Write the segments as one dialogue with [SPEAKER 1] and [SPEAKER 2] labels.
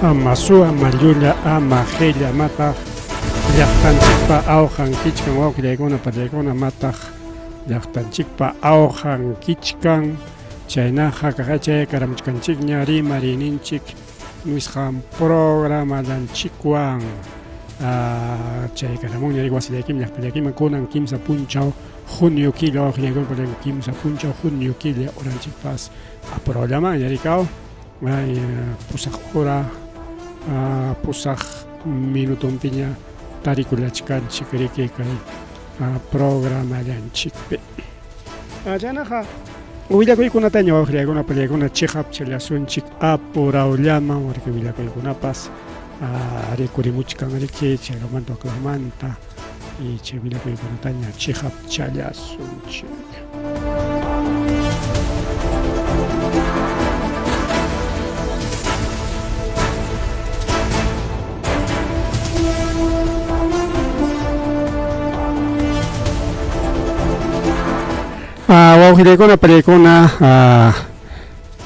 [SPEAKER 1] Ama suwa, ama llulla, ama qilla, amataq llaqtanchikpa awqan kichkan wawqillaykuna, pallaykuna, amataq llaqtanchikpa awqan kichkan. Chaynaqa kaqachay karamuchkanchikña rimariyninchik nisqan programallanchikwan. Chay karamunña wasillaykiman llaqtallaykiman kunan kimsa punchaw junio killa wawqillaykuna, pallaykuna, kimsa punchaw junio killa oranchikpas apurawllaman yarikaw. Ay, pusaq hora, pusaq minutonpiña tarikullachkanchik riki kay programallanchikpi. Chaynaqa willakuykunataña wawqillaykuna pallaykuna chiqap challasunchik apurawllaman riki willakuykunapas rikurimuchkan riki chaylawmanta waklawmanta y chay willakuykunataña chiqap challasunchik. Wawqillaykuna, pallaykuna, a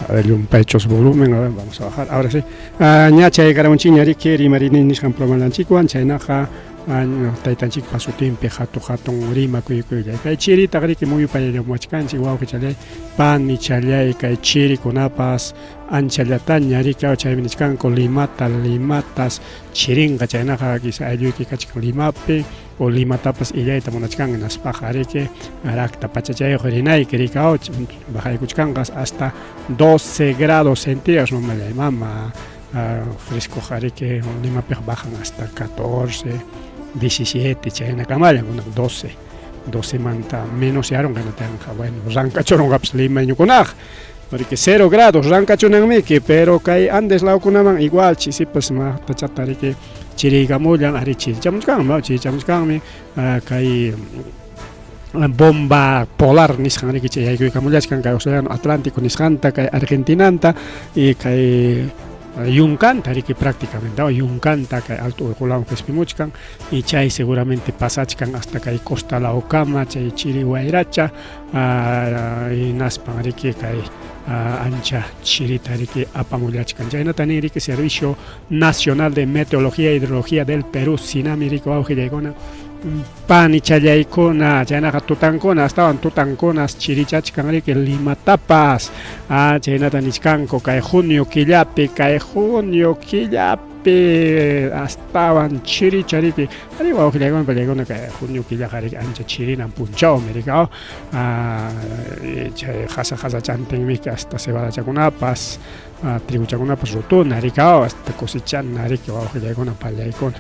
[SPEAKER 1] ver, llumpaychus volumen, a ver, vamos a bajar, ahora sí. Ña chaykaramunchikña riki rimarini nisqan programanchikwan, chaynaqa taytanchikpa sutinpi hatu hatun rimakuykuylay. Kay chiritaq riki muyupayallamuwachkanchik wawqichallay, panichallay, kay chirikunapas anchallataña riki, chaymi nichkanku limata, limatas chirinqa, chaynaqa kisa aylluyki kachkan Limapi o Limatapas illayta munachkan hinaspaqa riki rakta pachachayuq rinayki riki, bajaykuchkanqas hasta 12 grados centígrados mamallay mama. Frescoqa riki Limapiqa bajan hasta 14, 17 chaynakamalla, kunan 12, 12 manta menos yarunqa hinatanqa, bueno, rankachurunqapas limayñukunaqa, porque 0 grados rankachunanmiki, pero kay Andes lawkunaman igual chisipas maqtachata riki chiriykamullan, ari chirichamuchkanmi, chirichamuchkanmi kay bomba polar nisqan riki chay yaykuykamullachkan kay océano Atlántico nisqanta, kay Argentinanta y kay yunkanta riki prácticamente yunkanta kay alto urqulawan qispimuchkan y chay seguramente pasachkan hasta kay costa lawkama chay chiri wayracha hinaspan riki kay ancha chirita riki apamullachkan. Chaynata nin riki Servicio Nacional de Meteorología e Hidrología del Perú, SINAMI riki wawqillaykuna panichallaykuna, chaynaqa tutankuna astawan tutankunas chirichachkan riki Limatapas. Chaynata nichkanku kay junio killapi, kay junio killapi astawan chiricha riki. Ari wawqillaykuna pallaykuna kay junio killaqa riki ancha chirinan punchawmi riki, chay qasa qasachantinmi hasta cebadachakunapas triguchakunapas rutuna riki, hasta cosechana riki wawqillaykuna pallaykuna.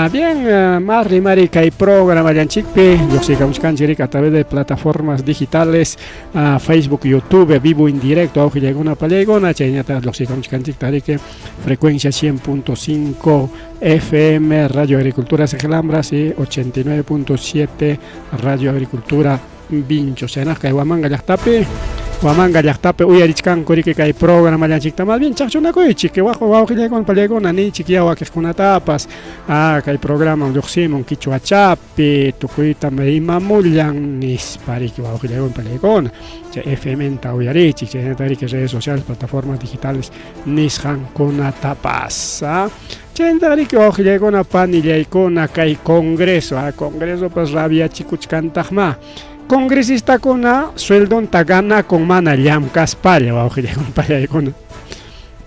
[SPEAKER 1] Bien, más rimari kay programallanchikpi lluqsiykamuchkanchik riki a través de plataformas digitales, Facebook, YouTube, vivo en directo, wawqillaykuna pallaykuna, chayñata lluqsiykamuchkanchikta riki frecuencia 100.5 FM Radio Agricultura Cejelambras y 89.7 Radio Agricultura Vinchos. Chaynaq kay Huamanga llaqtapi, Huamanga llaqtapi uyarichkanku riki kay programallanchikta, más bien chaqchunakuychik, wawqillaykuna pallaykuna nichik ya wakiqkunatapas, kay programa lluqsimun quichwachapi, tukuytam rimamullan nispa riki wawqillaykuna pallaykuna, chay FM ta uyarichik, chaynata riki redes sociales, plataformas digitales nisqankunatapas. Chaynata riki wawqillaykuna panillaykuna kay congreso, congresopas rabiachikuchkantaqma. Congresistakuna sueldonta ganakun mana llamkaspalla wawqillaykuna pallaykuna.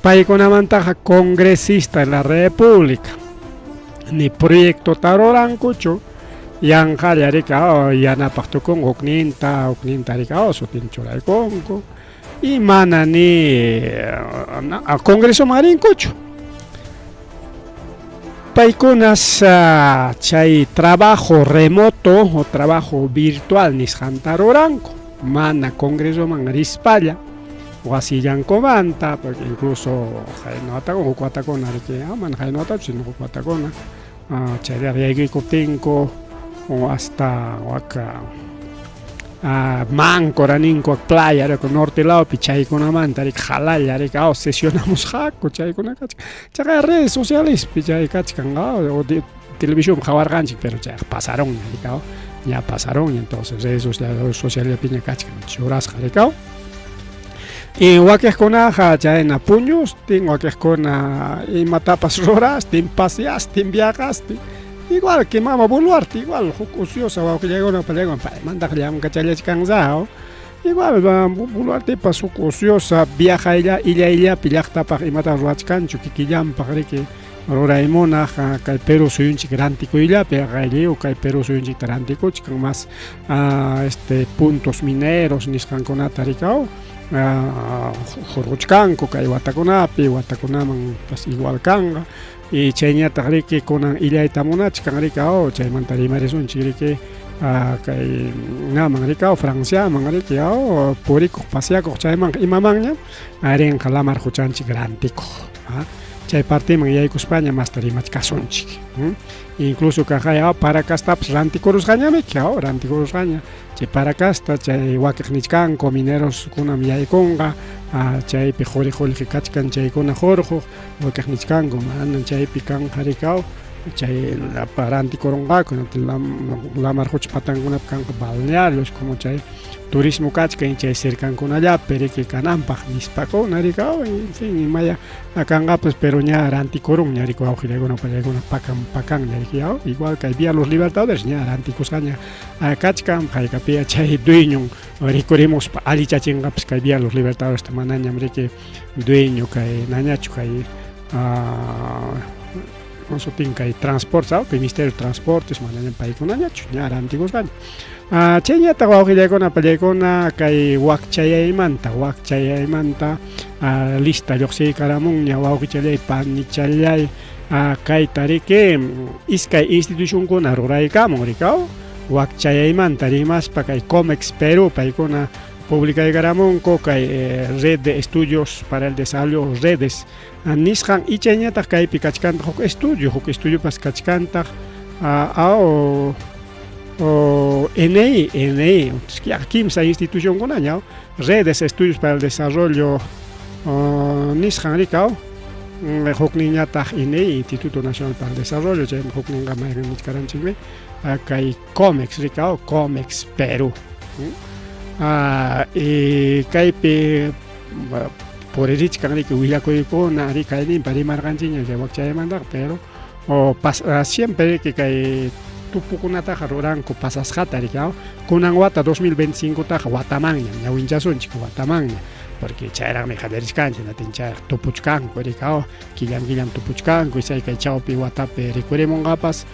[SPEAKER 1] Paykunamantaqa congresista de la República ni proyectota rurankuchu, yanqalla riki yanapaq tukun hukninta, hukninta riki sutin churaykunku y mana ni congresoman rinkuchu. Paykunas chay trabajo remoto o trabajo virtual nisqanta ruranku, mana congresoman rispalla wasillankumanta, porque incluso qayna watakuna huk watakuna riki, mana qayna watachu sino huk watakuna chayraq yaykukuptinku o hasta waka Máncora ninku playa riki norte lawpi chaykunamanta riki jalalla riki sesionamusqaku chaykuna kachkan. Chaqa redes socialespi chay kachkan, o televisión qhawarqanchik, pero chayqa pasaronña riki, ña pasaronña, entonces redes socialespiña kachkan churasqa riki. Y wakiqkunaqa chayna puñustin, wakiqkuna imatapas rurastin, paseastin, viajastin. Igual que mama Boluarte, igual huk ociosa wawqillaykuna pallaykuna paymantaq llamkachallachkanrao. Igual Boluartepas huk ociosa viajaylla illayllapi llaqtapaq imata ruwachkanchu kikillanpaq riki ruray munaq kay Perú suyunchik rantikuyllapi aylliw kay Perú suyunchikta rantikuchkan mas este puntos mineros nisqankunata rikaw hurquchkanku kay watakunapi watakunaman pas igual kanqa y chayñataq riki kunan illayta munachkan rikaw chaymanta rimarisunchik riki kay naman rikaw Franciaman riki aw purikuq paseakuq chaymanqa imamanña rinqa lamar quchanchik rantikuq chay partiman yaykuspaña masta rimachkasunchik. Incluso kaqay Paracastapas rantikurusqañamiki, rantikurusqaña. Chay Paracasta, chay wakiq nichkanku mineros kunam yaykunqa, chaypi quri qullqi kachkan chaykuna hurquq, wakiq nichkanku manan chaypi kanqa rikaw, chay rantikurunqaku, lamar qucha patankunapi kanqa balnearios como chay turismo kachkan chay cercankunallapi riki kananpaq nispakuna rikaw, en fin, imaya kanqapas pero ña rantikurunña riki wawqillaykuna upallaykuna pakan pakanña riki yaw, igual kay Vía Los Libertadores ña rantikusqaña kachkan, haykapiya chay dueñon rikurimuspa allichachinqapas kay Vía Los Libertadoresta manañam riki dueño kay nañachu kay sutin kay transportes, kay Ministerio de Transportes manañam paykunañachu ña rantikusqaña. Chayñataq wawqillaykuna pallaykuna kay wakchayaymanta wakchayaymanta lista lluqsiykaramunña wawqichallay panichallay kayta riki iskay institucionkuna ruraykamun rikaw wakchayaymanta rimaspa kay Comex Perú paykuna publicaykaramunku kay Red de Estudios para el Desarrollo Redes nisqan y chayñataq kaypi kachkantaq huk estudio huk estudiopas kachkantaq INEI, INEI, kimsa institucionkunaña, Redes Estudios para el Desarrollo nisqan rikaw, hukninñataq INEI, Instituto Nacional para el Desarrollo, chaymi hukninqa mayqin nichkaranchikmi, kay Comex rikaw, Comex Perú. Y kaypi puririchkan riki willakuykuna rikayninpa rimarqanchikña chay wakchaymantaqa, pero siempre riki kay tupukunataqa ruranku pasasqata riki, kunan wata 2025taqa watamanña ñawinchasunchik watamanña, porque chayraqmi qallarichkanchik natin chayraq tupuchkanku riki, killam killam tupuchkanku, chay kay chawpi watapi rikurimunqapas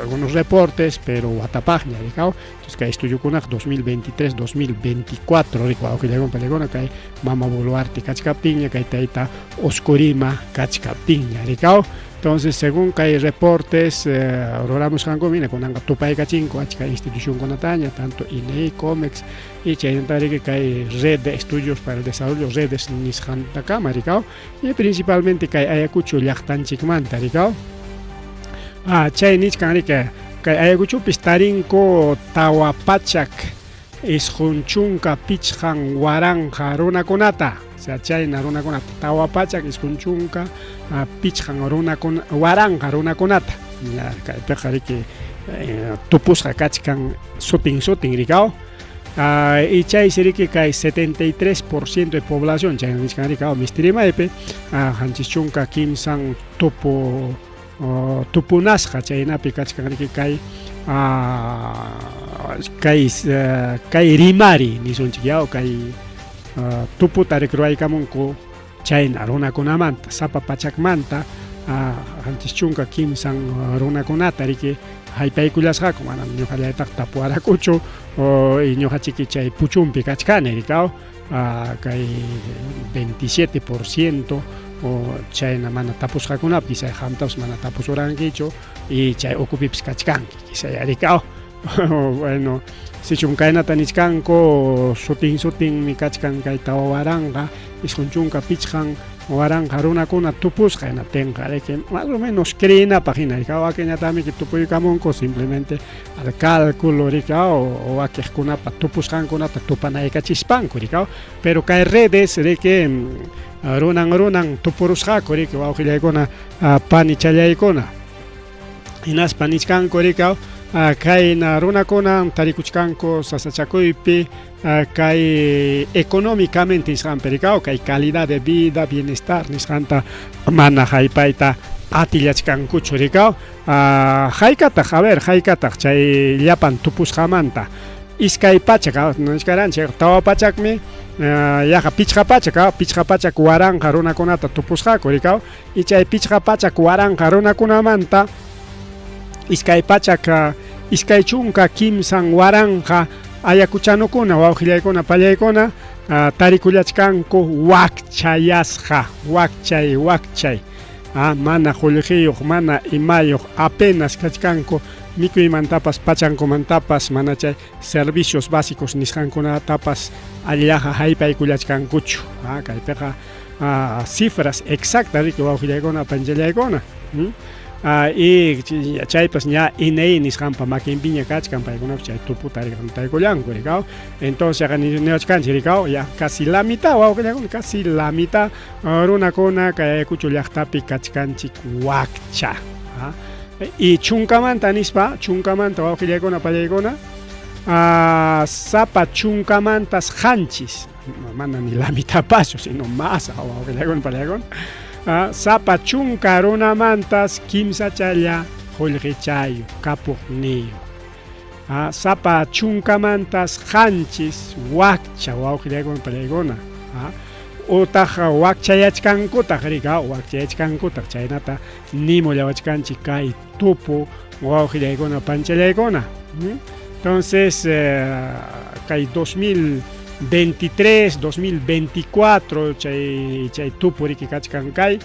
[SPEAKER 1] algunos reportes, pero watapaqña riki. Entonces kay estudiokunaqa 2023, 2024 riki wawqillaykuna pallaykuna kay mama Boluarte kachkaptinña, kay tayta Oscorima kachkaptinña riki. Entonces, según kay reportes ruramusqanku, mira, kunanqa tupaykachinku achka institucionkunataña, tanto INEI, COMEX, y chaynata riki kay Red de Estudios para el Desarrollo, Redes nisqantakama rikaw, y principalmente kay Ayacucho llaqtanchikmanta rikaw. Chay nichkan riki, kay Ayacuchopis tarinku 495 000 runakunata, o sea, chayna runakunata, 495 runakuna, waranqa runakunata, ña kaypiqa riki tupusqa kachkan sutin sutin rikaw. Y chaysi riki kay 73% de población, chayna nichkan rikaw mistirimaypi, 73 tupu tupunasqa chaynapi kachkan riki kay kay kay rimari nisunchik yaw kay tuputa riki ruwaykamunku chayna runakunamanta sapa pachakmanta 73 runakunata riki haypaykullasqaku, manam ñuqallaytaqa tapuwarakuchu y ñuqachiki chay puchunpi kachkani rikaw, kay 27% chayna mana tapusqakunapi, quizá qamtapas mana tapusurankichu y chay ukupipis kachkanki quizá rikaw. Bueno, sichum kaynata nichkanku sutin sutinmi kachkan kay 495 000 runakuna tupusqa hinaptinqa riki más o menos creenapaq hina rikaw, wakinñataqmi tupuykamunku simplemente al cálculo rikaw o wakiqkunapa tupusqankunata tupanaykachispanku rikaw, pero kay Redes riki runan runan tupurusqaku riki wawqillaykuna panichallaykuna, hinaspa nichkanku rikaw. Kayna runakuna tarikuchkanku sasachakuypi kay económicamente nisqanpi rikaw kay calidad de vida, bienestar nisqanta mana haypayta atillachkankuchu rikaw. Haykataq, a ver, haykataq chay llapan tupusqamanta 200 nichkaranchik 400mi yaqa 500 500,000 runakunata tupusqaku rikaw y chay 500,000 runakunamanta 223,000 ayacuchanukuna wawqillaykuna pallaykuna tarikullachkanku wakchayasqa wakchay wakchay mana qullqiyuq mana imayuq apenas kachkanku mikuymantapas pachankumantapas mana chay servicios básicos nisqankunatapas allillaqa haypaykullachkankuchu. Kaypiqa cifras exactas riki wawqillaykuna panchallaykuna. Y chaypas ña INEI nisqanpa makinpiña kachkan paykunapas chay tuputa taykullanku rikaw. Entonces niwachkanchik rikaw ya casi la mitad wawqillaykuna casi la mitad runakuna kay Ayacucho llaqtapi kachkanchik wakcha. Y chunkamanta nispa, chunkamanta wawqillaykuna pallaykuna, sapa chunkamantas qanchis, mana ni la mitad paso, sino más wawqillaykuna pallaykuna, sapa chunka runamantas kimsachalla qullqichayu kapuqniyuq. Sapa chunkamantas qanchis wakcha wawqillaykuna pallaykuna. Utaq wakchayachkankutaq rika, wakchayachkankutaq chaynata nimullawachkanchik kay tupu wawqillaykuna panchallaykuna. Entonces kay 2023, 2024 chay tupu riki kachkan kay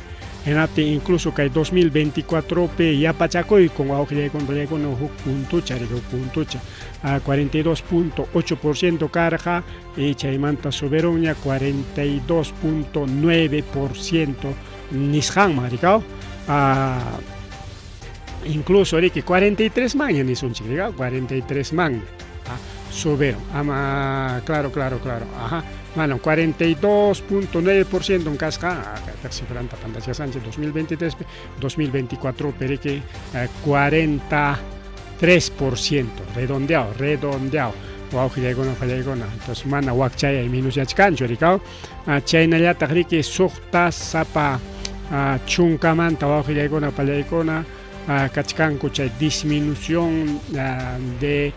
[SPEAKER 1] hinaptin incluso kay 2024 pi yapachakuykun wawqillaykuna pallaykuna huk puntucha riki huk puntucha 42.8% karqa y chaymanta subirunña 42.9% nisqanman rikaw. Incluso riki 43 manña nisunchik rikaw 43 manña subieron. Ama, claro, claro, claro. Ajá. Bueno, 42.9% kasqa, cifranta Pantasia Sánchez 2023, 2024 periki 43%, redondeado, redondeado. Wawqillaykuna pallaykuna. Entonces mana wakchayay minusyachkanchu rikaw. Chaynallataq riki suqta sapa chunkamanta wawqillaykuna pallaykuna kachkanku chay disminución de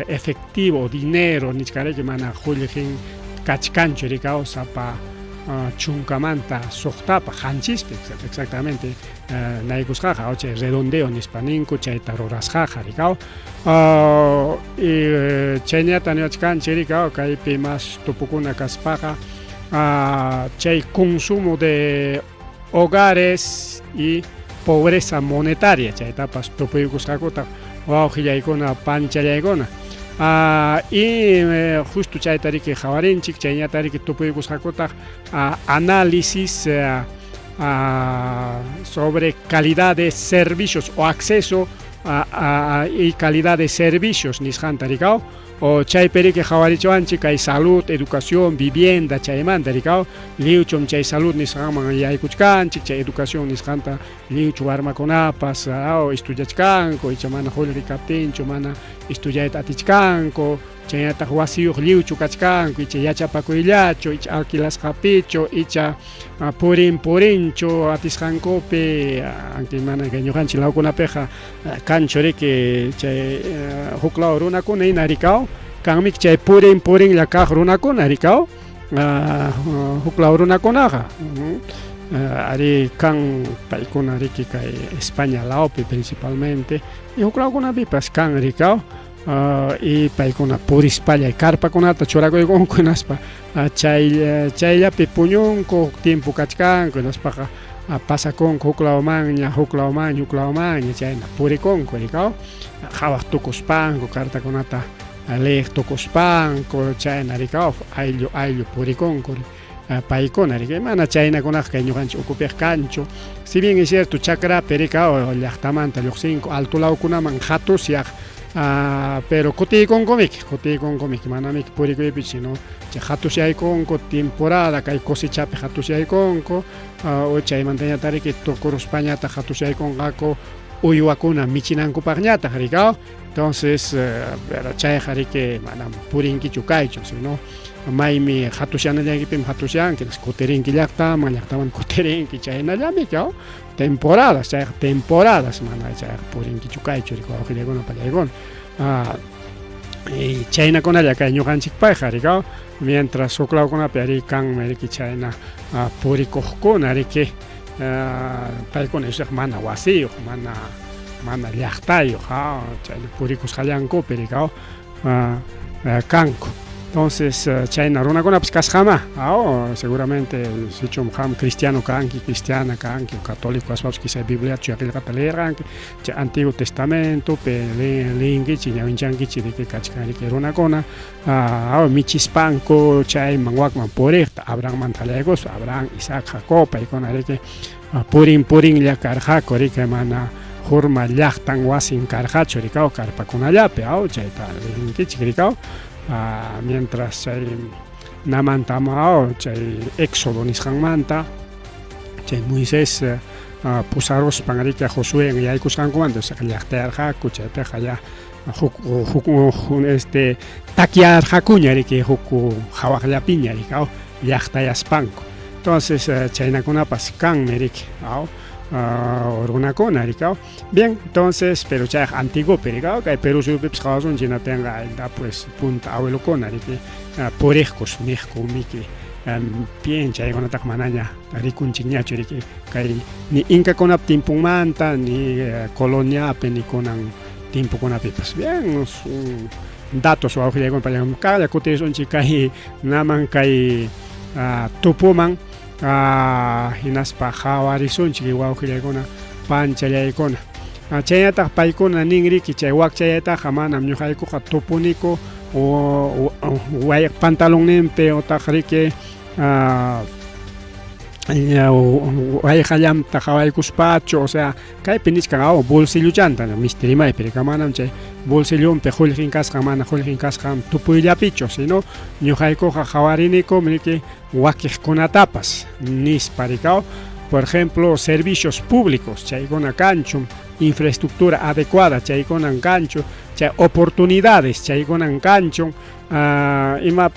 [SPEAKER 1] efectivo dinero nichkariki mana qullqin kachkanchu rikaw sapa chunkamanta suqtapa qanchispi exactamente naykusqaqa chay redondeo nispa ninku chayta rurasqaqa rikaw. Chaynata niwachkanchik rikaw kaypi mas tupukuna kaspaqa chay consumo de hogares y pobreza monetaria chaytapas tupuykusqakutaq wawqillaykuna panchallaykuna. Y justo chayta riki qhawarinchik chayñata riki tupuykusqakutaq análisis sobre calidad de servicios o acceso y calidad de servicios nisqanta rikaw o chaypi riki qhawarichiwanchik kay salud, educación, vivienda chaymanta rikaw lliwchum chay salud nisqanman yaykuchkanchik chay educación nisqanta lliwchu warmakunapas estudiachkanku icha mana qullqi kaptinchu mana estudiayta atichkanku chaynataq wasiyuq lliwchu kachkanku icha yachapakuyllachu icha alquilasqapichu icha purin purinchu atisqankupi aunque mana kay ñuqanchik lawkunapiqa kanchu riki chay huk law runakuna hina rikaw kanmiki chay purin purinlla kaq runakuna rikaw huk law runakunaqa ari kan paykuna riki kay España lawpi principalmente y huk lawkunapipas kan rikaw y paykuna purispalla karpakunata churakuykunku hinaspa chayllapi puñunku huk tiempo kachkanku hinaspaqa pasakunku huk lawmanña huk lawmanña huk lawmanña chayna purikunku rikaw qhawaq tukuspanku cartakunata leeq tukuspanku chayna rikaw ayllu ayllu purikunku paykuna riki mana chaynakunaqa kay ñuqanchik ukupiqa kanchu. Si bien es cierto chakrapi rikaw llaqtamanta lluqsinku alto lawkunaman hatusyaq pero kutiykunkumiki kutiykunkumiki manamiki purikuypichu sino chay hatusyaykunku temporada kay cosechapi hatusyaykunku o chaymantañataq riki tukuruspañataq hatusyaykunqaku. Uywakuna michinankupaqñataq rikaw. Entonces, pero chayqa riki manam purinkichu kaychu, sino maymi hatushanallaykipi hatushanki, kutirinki llaqtaman, llaqtaman kutirinki, chaynallami kaw. Temporadas, chayqa temporadas, mana chayqa purinkichu kaychu, rikaw, wawqillaykuna pallaykuna. Y chaynakunalla kay ñuqanchikpaqqa rikaw, mientras huk lawkunapi ari kanmi riki chayna purikuqkuna riki, paykuna yusaq mana wasiyuq, mana mana llaqtayuq, chayna purikusqallankupi rikaw kanku. Entonces chayna runakunapas kasqamá, seguramente sichum qam cristiano kanki, cristiana kanki, católico kaspapas quizá Bibliata chuya qillqata leerqanki, chay Antiguo Testamentopi leyinkichik, ñawinchankichik riki kachkan riki runakuna michispanku chayman wakman puriqta, Abrahammanta qallaykuspa, Abraham, Isaac, Jacob, paykuna riki purin purinlla karqaku riki, mana hurma llaqtan wasin karqachu rikaw, karpakunallapi, chayta leyinkichik rikaw. Mientras chay namanta chay Éxodo nisqanmanta chay Moisés pusaruspan riki Josué yaykusqankumanta llaqtayarqaku, chaypiqa ya huk huk este takyarqakuña riki huk hawaqllapiña rikaw llaqtayaspanku. Entonces chaynakunapas kanmi riki, runakuna rikaw. Bien, entonces, pero chayqa antiguopi rikaw, kay Perú suyupipas qawasunchik hinaptinqa pues punta abuelokuna riki puriqkus niqku miki, bien chaykunataqa manaña rikunchikñachu riki kay ni inkakunap timpunmanta, ni coloniapi, ni kunan timpukunapipas. Bien, datos wawqillaykuna kaqlla kutirisunchik kay naman kay tupuman, hinaspa qhawarisunchik wawqillaykuna panchallaykuna. Chaynataq paykuna nin riki chay wakchayaytaqa manam ñuqaykuqa tupuniku pantalonninpi utaq riki wayqallamta qhawaykuspachu, o sea kaypi nichkan bolsilluchanta misti rimaypi rika, manam chay bolsillunpi qullqin kasqan mana qullqin kasqan tupuyllapichu, sino ñuqaykuqa qhawariniku riki wakiqkunatapas nispa rikaw. Por ejemplo, servicios públicos chaykuna kanchum, infraestructura adecuada chaykunan kanchu, chay oportunidades chaykunan kanchun,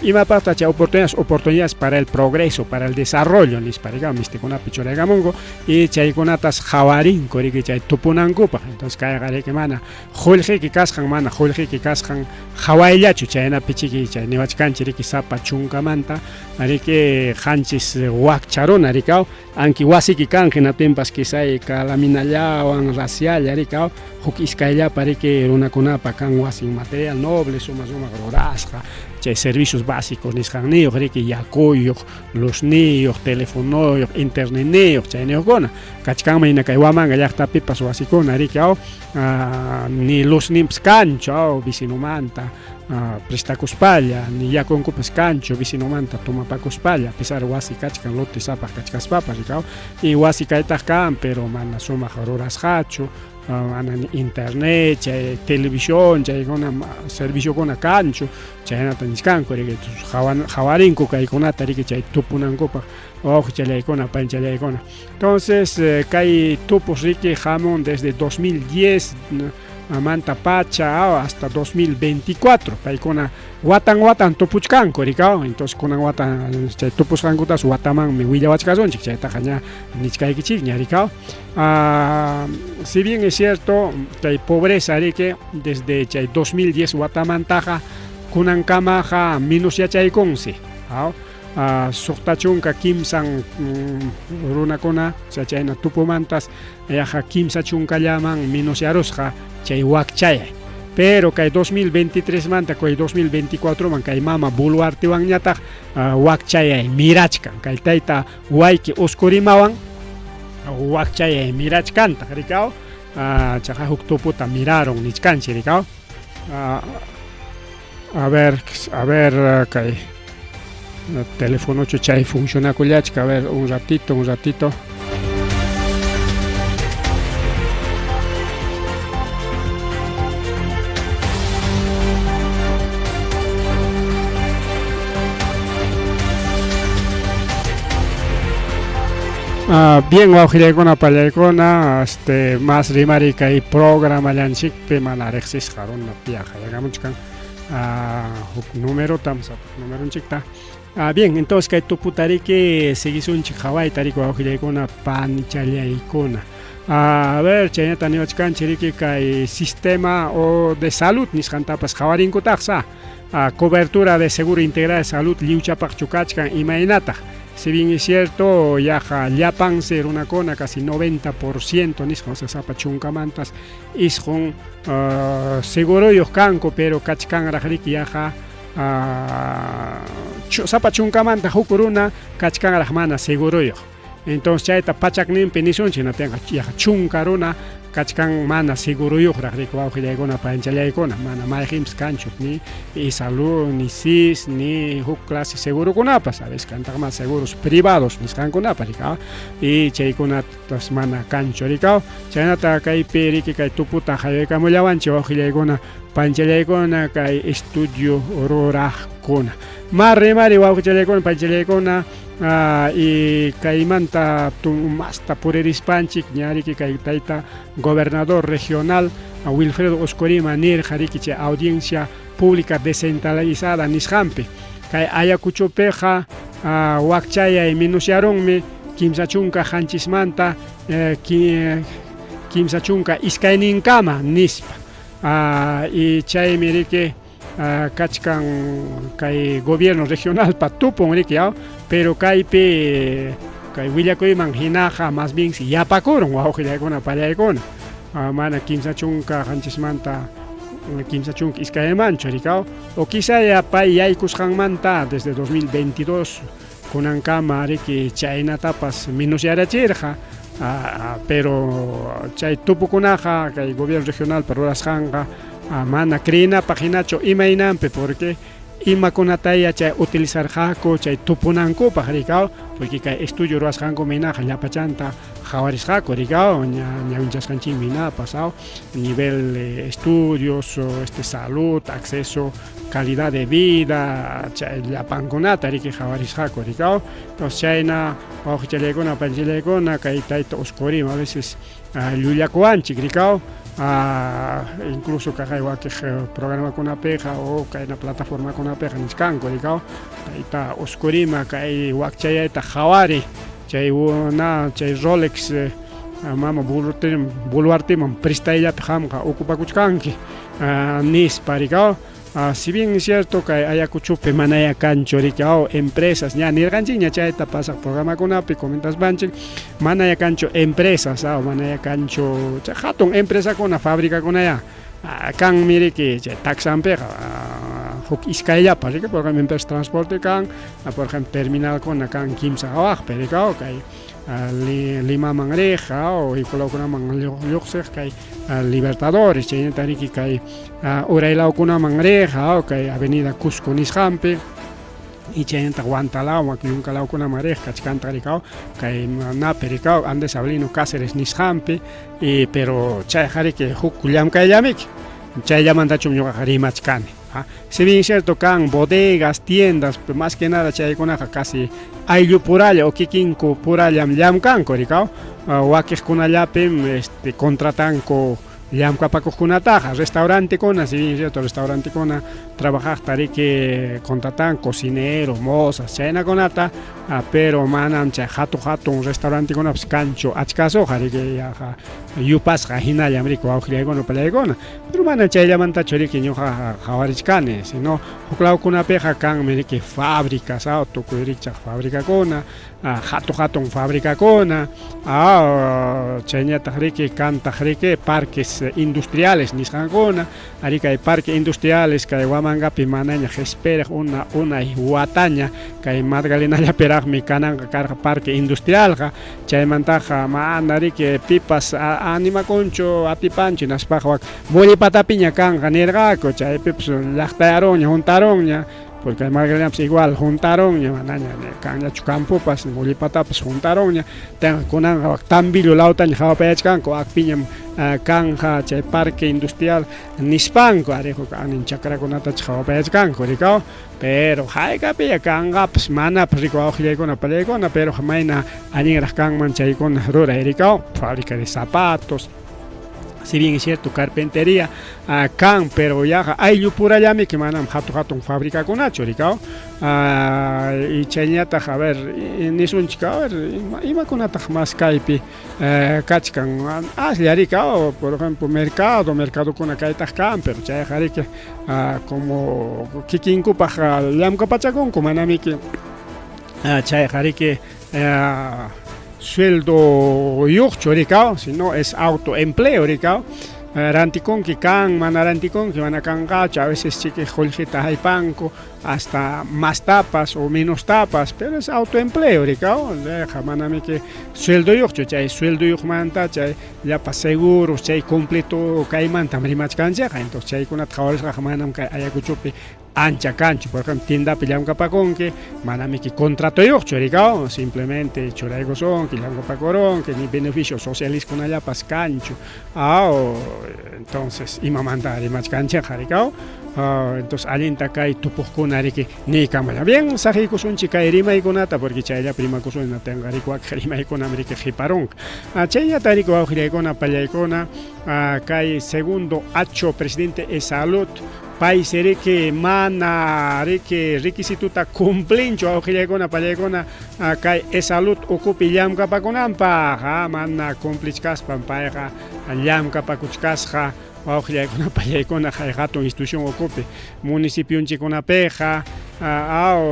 [SPEAKER 1] imapaqta chay oportunidades, oportunidades para el progreso, para el desarrollo nispa rikaw mistikunapi churaykamunku y chaykunatas qhawarinku riki chay tupunankupaq. Entonces kayqa riki mana qullqiki kasqan, mana qullqiki kasqan qhawayllachu, chaynapi chiki chay niwachkanchik riki sapa chunkamanta riki 7 wakcha runa rikaw, anki wasiki kan hinaptinpas quizá kalaminallawan racialla rikaw, huk iskayllapa riki runakunapa kan wasin material noble suma sumaq rurasqa, chay servicios básicos nisqanniyuq riki, yakuyuq, luzniyuq, telefonuyuq, internetniyuq, chayniyuqkuna kachkanman hina kay Huamanga llaqtapipas wasikuna riki, ni luzninpas kanchu, vecinumanta prestakuspalla, ni yakunkupas kanchu vecinumanta tumapakuspalla, a pesar wasi kachkan lote sapaq kachkaspapas rikaw, y wasi kaytaq kan pero mana sumaq rurasqachu, mana ni internet, chay televisión, chaykuna serviciokuna kanchu, chaynata nichkanku riki, qhawarinku kaykunata riki chay tupunankupaq wawqichallaykuna panchallaykuna. Entonces kay tupus riki hamun desde 2010 manta pacha hasta 2024, paykuna watan watan tupuchkanku rikaw. Entonces kunan watan chay tupusqankutas watamanmi willawachkasunchik, chaytaqa ña nichkaykichikña rikaw. Si bien es cierto kay pobreza riki desde chay 2010 watamantaqa kunankamaqa menos yachaykunsi, 63 runakuna chayna tupumantas yaqa 30 llaman menos yarusqa chay wakchayay. Pero kay 2023 manta kay 2024 man kay mama Boluartewanñataq wakchayay mirachkan, kay tayta Wayki Oscorimawan wakchayay mirachkantaq rikaw, chaqa huk tuputa miraron nichkanchik rikaw. A ver, a ver, kay telefonochu chay funcionakullachka, a ver, un ratito, un ratito. Bien wawqillaykuna pallaykuna, este mas rimari kay programallanchikpi mana riqsisqa runa piaqayakamuchkan huk numerotam sapaq numeronchikta. Bien, entonces kay tuputariki siguisunchik qhawayta riki wawqillaykuna panichallaykuna. A ver, chaynata niwachkanchik riki kay sistema o de salud nisqantapas qhawarinkutaqsa. Cobertura de seguro integral de salud lliwchapaqchu kachkan imaynataq. Si bien es cierto, yaqa llapansi runakuna casi 90% nisqa, o sea, sapa chunkamantas isqun seguroyuq kanku, pero kachkanraq riki yaqa sapa chunkamanta huk runa kachkanraq mana seguroyuq. Entonces chayta pachakninpi nisunchik, hinaptinqa yaqa chunka runa kachkan mana seguruyuqraq riki wawqillaykuna panchallaykuna, mana mayqinpas kanchu ni iSalud, ni SIS, ni huk clase segurokunapas, a veces kantaqma seguros privados nisqankunapas riki, y chaykunatas mana kanchu riki. Chaynata kaypi riki kay tuputa hayaykamullawanchik wawqillaykuna panchallaykuna kay estudio ruraqkuna. Marri mari wawqichallaykuna panchallaykuna y kaymanta masta puririspanchik ña riki kay tayta gobernador regional Wilfredo Oscorima nirqa riki chay audiencia pública descentralizada nisqanpi kay Ayacuchopiqa wakchayay minusyarunmi 37manta 32nkama nispa y chaymi riki kachkan kay gobierno regionalpa tupun riki, pero kaypi kay willakuyman hinaqa más bien si yapakurun wawqillaykuna pallaykuna, mana 37manta 32manchu riki, o quizá ya pay yaykusqanmanta desde 2022 kunankama riki chaynatapas minusyarachirqa, pero chay tupukunaqa kay gobierno regionalpa rurasqanqa mana creenapaq hinachu imaynanpi, porque imakunataya chay utilizarqaku chay tupunankupaq riki, porque kay estudio ruwasqanku minaqa llapachanta qhawarisqaku riki, ñawinchasqanchikmi hinapas nivel de estudios, salud, acceso, calidad de vida, chay llapankunata riki qhawarisqaku riki. Entonces chayna wawqichallaykuna panchallaykuna kay tayta Oscorima a veces llullakuwanchik riki, incluso kaqay wakiq programakunapiqa o kayna plataformakunapiqa nichkanku riki, tayta Oscorima kay wakchayayta qhawari chay na chay Rolex mama Boluarteman prestayllapi qamqa ocupakuchkanki nispa riki. Si bien es cierto kay Ayacuchopi manaya kanchu riki empresas, ña nirqanchikña chayta pasaq programakunapi comentaspanchik, manaya kanchu empresas, manaya kanchu chay hatun empresakuna fabricakunaya, kanmi riki chay taxanpiqa huk iskayllapa riki, por ejemplo empresa transporte kan, por ejemplo terminalkuna kan kimsa hawaqpi riki, kay Limaman riq o Hikulawkunaman lluqsiq kay Libertadores, chaynata riki kay uraylawkunaman riq kay Avenida Cusco nisqanpi, y chaynataq Huantalawan yunkalawkunaman riq kachkantaq riki, kay napi riki Andrés Avelino Cáceres nisqanpi, y pero chayqa riki huk llamkayllamiki, chayllamantachu ñuqaqa rimachkani. Si bien es cierto kan bodegas, tiendas, más que nada chaykunaqa casi ayllu puralla o kikinku purallam llamkanku riki, wakiqkunallapim contratanku llamkapakuqkunataqa, restaurantekuna, si bien es cierto restaurantekuna trabajaqta riki contratan cocinero, mozas, chaynakunata, pero manam chay hatun hatun restaurantekunapas kanchu achkasuqa riki, yaqa yupasqa hinallam riki wawqillaykuna pallaykuna, pero mana chayllamantachu riki ñuqaqa qhawarichkani, sino huklawkunapiqa kanmi riki fábricas, tukuy rikchaq fabricakuna, hatun hatun fabricakuna, chayñataq riki kantaq riki parques industriales nisqankuna, ari kay parque industriales kay Huamangapi manaña qhispiriq una unay wataña, kay Magdalenallapiraqmi kananqa karqa parque industrialqa, chaymantaqa mana riki pipas animakunchu atipanchu, hinaspaqa wak Mollepatapiña kanqa nirqaku, chaypipas llaqtayarunña huntarunña, porque Magdalenapas igual huntarunña, manaña kanñachu campopas, Mollepatapas huntarunña, kunanqa wak Tambillo lawtaña qhawapayachkanku, akpiñam Kanja chay parque industrial nispanku ari huk anin chakrakunata qhawapayachkanku rikaw pero haykapiya kanqapas manapas rikaw wawqillaykuna pallaykuna pero mayna allinraq kanman chaykuna ruray rikaw fábrica de zapatos si bien es cierto carpintería kan pero yaqa ayllupurallamiki manam hatun hatun fabricakunachu rikaw y chayñataq a ver nisunchik a ver imakunataq mas kaypi kachkan aslla riki por ejemplo mercado mercadokuna kaytaq kan pero chayqa riki como kikinkupaq llamkapachakunku manamiki chayqa riki sueldo yuqchu rikaw sino es autoempleo rikaw rantikunki kan mana rantikunki mana kanqachu a veces chiki qullqita haypanku hasta más tapas o menos tapas pero es autoempleo rikaw chayqa manamiki sueldoyuqchu chay sueldoyuqmanta chay llapa seguros chay completo kaymantam rimachkanchikqa entonces chaykunata qhawarisqaqa manam kay Ayacuchopi ancha kanchu por ejemplo tiendapi llamkapakunki manamiki contratoyuqchu rikaw simplemente churaykusunki llamkapakurunki ni beneficios socialiskunallapas kanchu aw entonces imamanta rimachkanchikqa rikaw entonces allinta kay tupuqkuna riki niykamalla bien saqiykusunchik kay rimaykunata porque chayllapi rimakusun hinaptinqa riki wakin rimaykunam riki qhiparunqa chayllata riki wawqillaykuna pallaykuna kay segundo Acho presidente EsSalud paysi riki mana riki requisituta cumplinchu wawqillaykuna pallaykuna kay EsSalud ukupi llamkapakunanpaq mana cumplichkaspan payqa llamkapakuchkasqa wawqillaykuna pallaykuna kay hatun institución ukupi municipionchikkunapiqa aw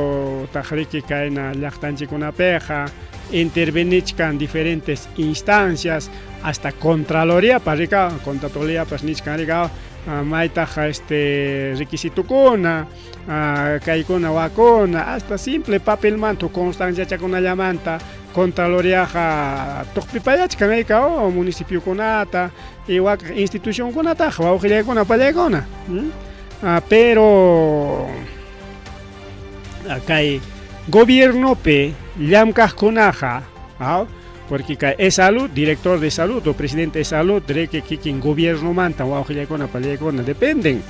[SPEAKER 1] taq riki kayna llaqtanchikkunapiqa intervenichkan diferentes instancias hasta Contraloriapas rikaw Contraloriapas nichkan rikaw maytaq este requisitukuna kaykuna wakuna hasta simple papelmanta constanciachakunallamanta Contraloriaqa tuqpipayachkan rikaw municipiokunata y wakaq institucionkunataqa wawqillaykuna pallaykuna pero kay gobiernopi llamkaqkunaqa porque kay EsSalud director de salud o presidente de salud riki kikin gobiernomanta wawqillaykuna pallaykuna dependen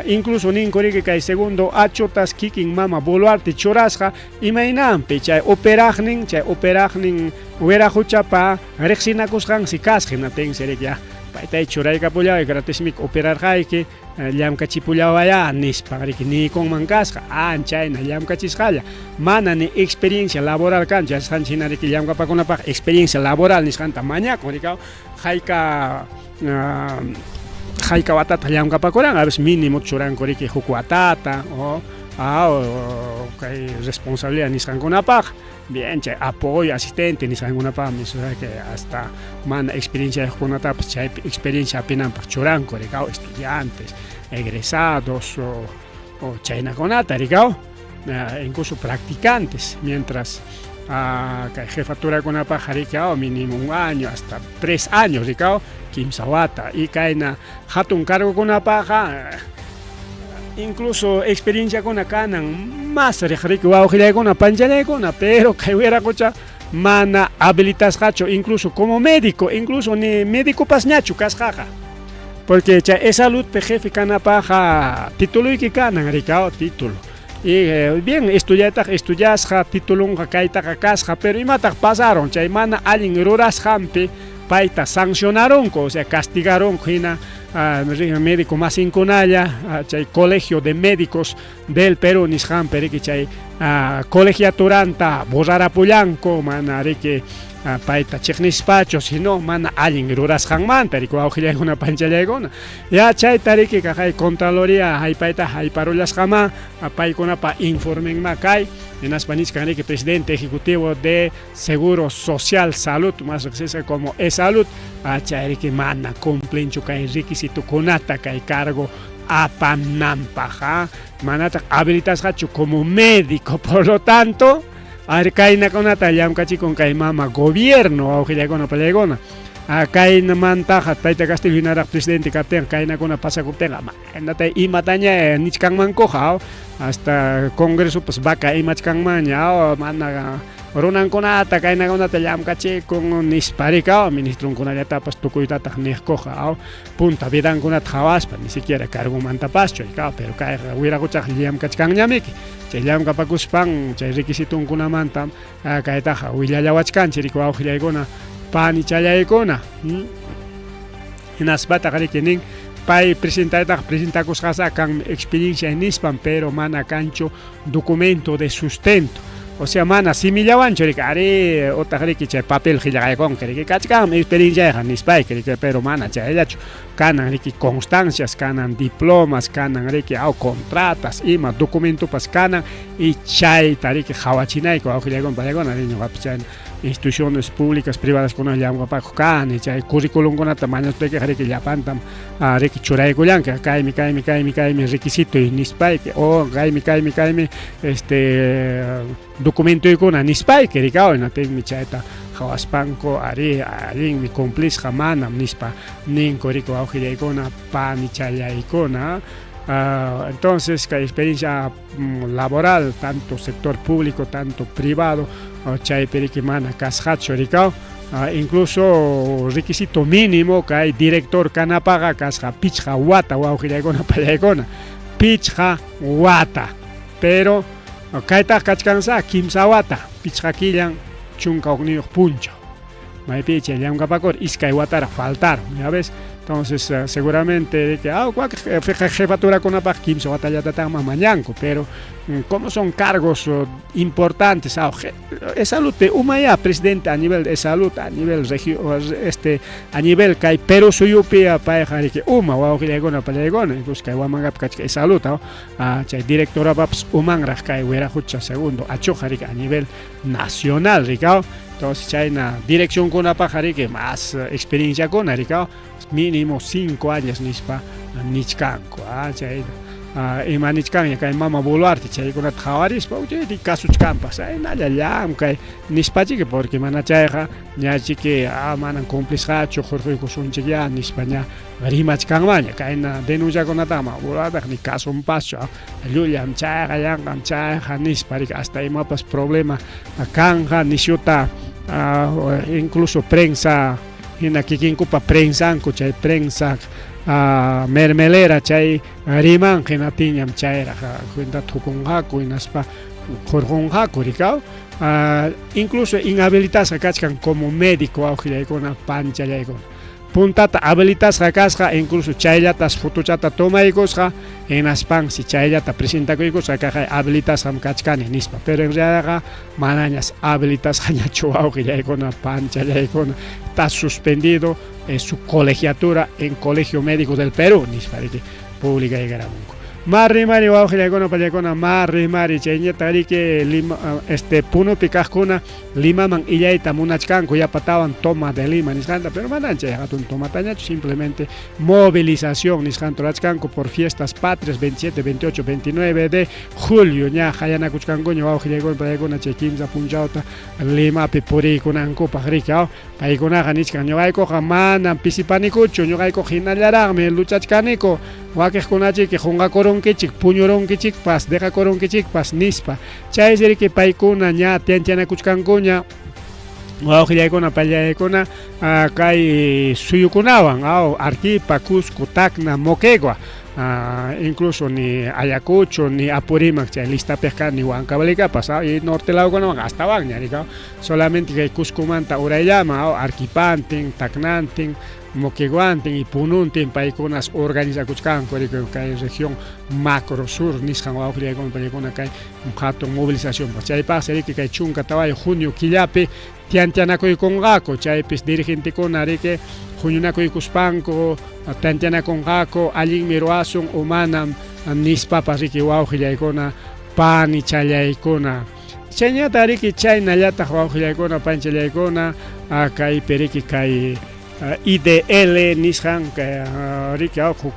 [SPEAKER 1] incluso ninku riki kay segundo Achotas kikin mama Boluarte churasqa imaynanpi chay operaqnin wiraquchapa riqsinakusqansi kasqa hinaptinsi riki ya paytay churaykapullaway gratismiki operarqayki llamkachipullawaya nispa riki niykunman kasqa anchayna llamkachisqalla mana ni experiencia laboral kanchu yachasqanchik hina riki llamkapakunapaq experiencia laboral nisqanta mañakun rikaw hayka hayka watata llamkapakuran a veces mínimo churanku riki huk watata o kay responsabilidad nisqankunapaq bien chay apoyo asistente nisqankunapaqmi que hasta mana experienciayuqkunatapas chaypi experiencia hapinanpaq churanku rikaw estudiantes egresados o chaynakunata rikaw incluso practicantes mientras kay jefaturakunapaq rikaw mínimo un año hasta 3 años rikaw kimsa wata y kayna hatun cargokunapaqqa incluso experienciakuna kanan mas riq riki wawqillaykuna panchallaykuna pero kay wiraqucha mana habilitasqachu incluso como médico incluso ni médicopasñachu kasqaqa porque chay EsSaludpi jefe kanapaqqa tituluyki kanan rikaw título y bien estudiaytaqa estudiasqa titulunqa kaytaqa kasqa pero imataq pasaron chay mana allin rurasqanpi payta sancionaronku o sea castigaronku hina médico masinkunalla chay colegio de médicos del Perú nisqanpi riki chay colegiaturanta borrarapullanku mana riki payta chiqnispachu sino mana allin rurasqanmanta riki wawqillaykuna panchallaykuna ya chayta riki kaqay Contraloría haypayta hayparullasqama paykunapa informenma kay hinaspa nichkan riki presidente ejecutivo de Seguro Social Salud más riqsisqa como EsSalud chay riki mana cumplinchu kay requisitukunata kay cargo apananpaq manataq habilitasqachu como médico por lo tanto kaynakunata llamkachikun kay mama gobierno wawqillaykuna pallaykuna kaynamantaqa tayta Castillo hinaraq presidente kaptinqa kaynakuna pasakuptinqa manatay imataña nichkanmankuqa hasta congresopas vaca imachkanmanña mana Runankunata kaynakunata llamkachikun nispa rikaw ministrunkunallatapas tukuytataq niqkuqa aw punta vidankunata qhawaspa ni siquiera cargomantapaschu rikaw pero kayqa wiraquchaq llamkachkanñamiki chay llamkapakuspan chay requisitunkunamantam kaytaqa willallawachkanchik riki wawqillaykuna panichallaykuna hinaspataq riki nin pay presentaytaqa presentakusqasa kanmi experiencia nispan pero mana kanchu documento de sustento o sea mana simillawanchu riki arí utaq riki chay papel qillqaykunki riki kachkanmi experienciayqa nispayki riki pero mana chayllachu kanan riki constancias kanan diplomas kanan riki aw contratas ima documentopas kanan y chayta riki qhawachinayku wawqillaykuna paykuna ri ñuqapas chayna instituciones públicas privadas kuna llamkapakuq kani chay curriculumkunata mañaspaykiqa riki llapantam riki churaykullanki kaymi kaymi kaymi kaymi requisitoy nispayki o kaymi kaymi kaymi este documentoykuna nispayki rikaw hinaptinmi chayta qhawaspanku arí allinmi cumplisqa manam nispa ninku riki wawqillaykuna panichallaykuna. Entonces kay experiencia laboral tanto sector público tanto privado chaypi riki mana kasqachu rikaw. Incluso requisito mínimo kay director kanapaqa kasqa pichqa wata wawqillaykuna pallaykuna pichqa wata pero kaytaq kachkansa kimsa wata pichqa killan 11 punchaw maypi chay llamkapakur iskay wataraq faltaron ya ves. Entonces seguramente de que jefaturakunapaq kimsa watallatataqman mañanku pero como son cargos importantes salud umaya presidente a nivel de salud a nivel regio este a nivel kay Perú suyupi payqa riki uma wawqillaykuna pallaykuna incluso kay Huamangapi kachka salud chay directorapapas umanraq kay Wiraqucha segundo achuqa riki a nivel nacional rikaw. Entonces chayna direccionkunapaq riki más experienciakuna rikaw mínimo 5 años nispa nichkanku chay ima nichkanña kay mama Boluarte chaykunata qhawarispa uchayri kasuchkanpas aynalla llamkay nispachiki porque mana chayqa ñachiki manan cumplisqachu hurquykusunchik ya nispa ña rimachkanmaña kayna denunciakunatama Boluarteqa ni kasunpaschu llullam chayqa yanqam chayqa nispa riki hasta imapas problema kanqa nishuta incluso prensa hina kikinkupa prensanku chay prensa mermelera chay riman hinaptinñam chayraq cuentata tukunqaku hinaspa hurqunqaku rikaw. Incluso inhabilitasqa kachkan como médico wawqillaykuna panchallaykuna puntata habilitasqa kasqa incluso chayllatas fotochata tomaykusqa hinaspansi chayllata presentakuykusqa kaqay habilitasqam kachkani nispa pero en realidadqa manañas habilitasqañachu wawqillaykuna panchallaykuna está suspendido en su colegiatura en Colegio Médico del Perú nispa riki publicaykaramunku. Marri mari wawqillaykuna pallaykuna marri mari chayñata riki Lima este Punupi kaqkuna Limaman illayta munachkanku yapatawan toma de Lima nisqanta pero manan chay hatun tomatañachu simplemente movilización nisqanta rurachkanku por fiestas patrias 27, 28, 29 de julio ña hayanakuchkankuña wawqillaykuna pallaykuna chay kimsa punchawta Limapi puriykunankupaq riki paykunaqa nichkan ñuqaykuqa manam pisipanikuchu ñuqaykuqa hinallaraqmi luchachkaniku wakiqkunachiki qunqakurunkichik puñurunkichikpas deqakurunkichikpas nispa chaysi riki paykuna ña tianchanakuchkankuña wawqillaykuna pallaykuna kay suyukunawan Arequipa, Cusco, Tacna, Moquegua incluso ni Ayacucho ni Apurímac chay listapiqa ni Huancavelicapas y norte lawkunawan astawanña rikaw solamente kay Cuscomanta urayllama Arequipantin, Tacnantin, Moqueguantin y Pununtin paykunas organizakuchkanku riki kay región macro sur nisqan wawqillaykuna pallaykuna kay hatun movilización chaypaqsi riki kay 14 junio killapi tiantianakuykunqaku chaypis dirigentekuna riki huñunakuykuspanku tantianakunqaku allinmi ruwasun o manam nispapas riki wawqillaykuna panichallaykuna chayñata riki chaynallataq wawqillaykuna panchallaykuna kaypi riki kay IDL nisqan riki huk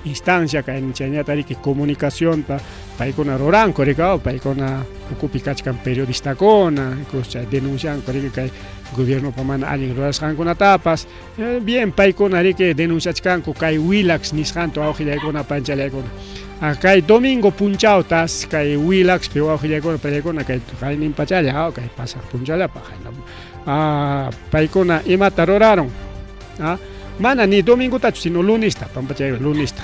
[SPEAKER 1] instancia kay chayñata riki comunicacionta paykuna ruranku riki paykuna ukupi kachkan periodistakuna incluso chay denuncianku riki kay Gobiernopa mana allin rurasqankunatapas. Bien paykuna riki denunciachkanku kay Willax nisqanta wawqillaykuna panchallaykuna. Kay domingo punchawtas kay Willaxpi wawqillaykuna pallaykuna kay qaynin pachalla kay pasaq punchallapaq paykuna imata rurarun. Mana ni domingotachu sino lunista, pampachay lunista.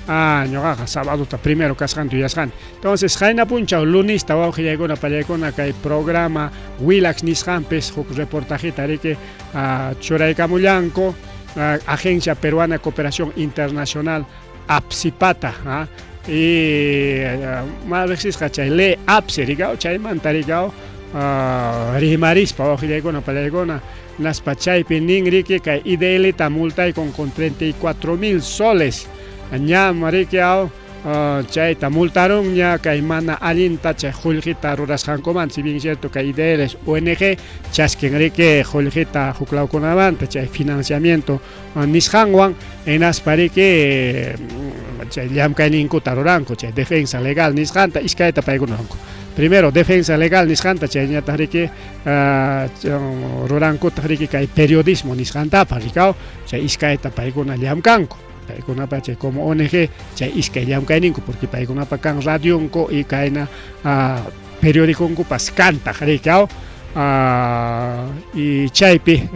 [SPEAKER 1] Ñuqaqa sabadota primero kasqanta yuyasqani. Entonces qayna punchaw lunista wawqillaykuna pallaykuna kay programa Willax nisqanpis huk reportajita riki churaykamullanku Agencia Peruana de Cooperación Internacional APSIPATA y ma riqsisqa chay ley APSI rikaw chaymanta rikaw rimarispa wawqillaykuna pallaykuna naspa chaypi nin riki kay IDL ta multaykun con 34 mil soles ñam riki aw chayta multarunña kay mana allinta chay qullqita rurasqankumanta, si bien cierto kay IDL ONG chaskin riki qullqita huklawkunamanta chay financiamiento nisqanwan hinaspa riki chay llamkayninkuta ruranku chay defensa legal nisqanta iskayta paykuna ruranku. Primero defensa legal nisqanta chayñataq riki rurankutaq riki kay periodismo nisqantapas rikaw chay iskayta paykuna llamkanku. Paykunapa chay como ONG chay iskay llamkayninku porque paykunapa kan radionku y kayna periodiconkupas kantaq rikaw y chaypi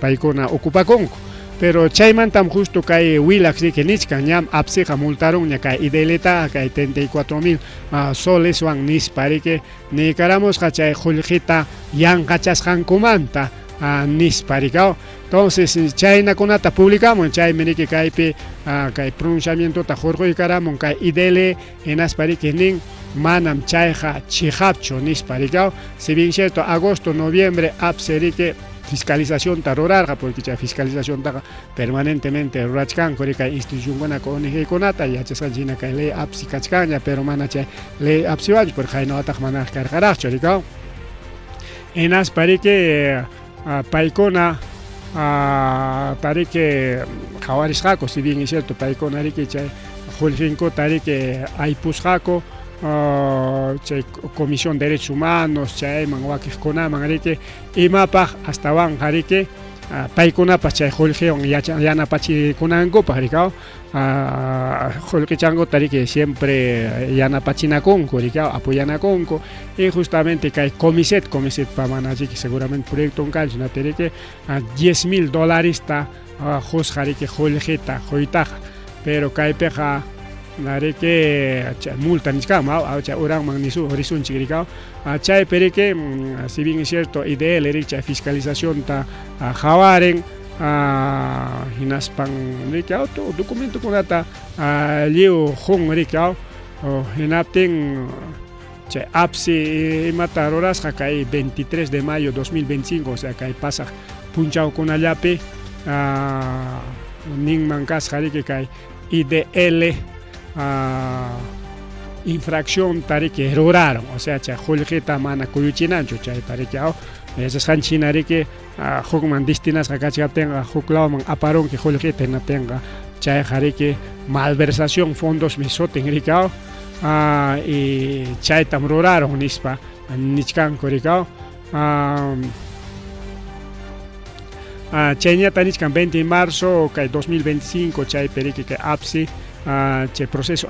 [SPEAKER 1] paykuna ocupakunku. Pero chaymantam justo kay Willax riki nichkan ñam APSIqa multarunña kay IDLta kay 34 mil soleswan nispa riki niykaramusqa chay qullqita yanqachasqankumanta nispa rikaw. Entonces chaynakunata publicamun chaymi riki kaypi kay pronunciamientota hurquykaramun kay IDL hinaspa riki nin manam chayqa chiqapchu nispa rikaw. Si bien cierto agosto, noviembre APSE riki fiscalizacionta rurarqa porque chay fiscalizaciontaqa permanentemente rurachkanku riki kay institucionkuna ONG kunata yachasqanchik hina kay ley APSI kachkanña pero mana chay ley APSIwanchu porque haynawataqa manaraq karqaraqchu rikaw. Hinaspa riki paykuna tariki qhawarisqaku si bien es cierto paykuna riki chay qullqinkuta riki aypusqaku chay Comisión de Derechos Humanos chayman wakiqkunaman riki imapaq astawanqa riki paykunapas chay qullqiwan yanapachikunankupaq rikaw qullqichankuta riki siempre yanapachinakunku rikaw apoyanakunku y justamente kay Comiset Comisetpa mana riki seguramente proyecton kanchu hinaptin riki 10 mil dolaresta qusqa riki qullqita quytaqa pero kaypiqa riki chay multa nichkanman chay uranman risunchik rikaw chaypi riki si bien es cierto IDL riki chay fiscalizacionta qhawarin hinaspan riki documentokunata lliw qun riki hinaptin chay APSI imata rurasqa kay 23 de mayo 2025, o sea kay pasaq punchawkunallapi ninman kasqa riki kay IDL infracción riki ruraron, o sea chay qullqita mana kuyuchinanchu chayta riki yachasqanchik hina riki hukman destinasqa kachkaptinqa huk lawman aparunki qullqita hinaptinqa chayqa riki malversación fondosmi sutin rikaw y chaytam ruraron nispa nichkanku rikaw. Chayñata nichkan 20 de marzo kay 2025 chaypi riki kay APSI chay proceso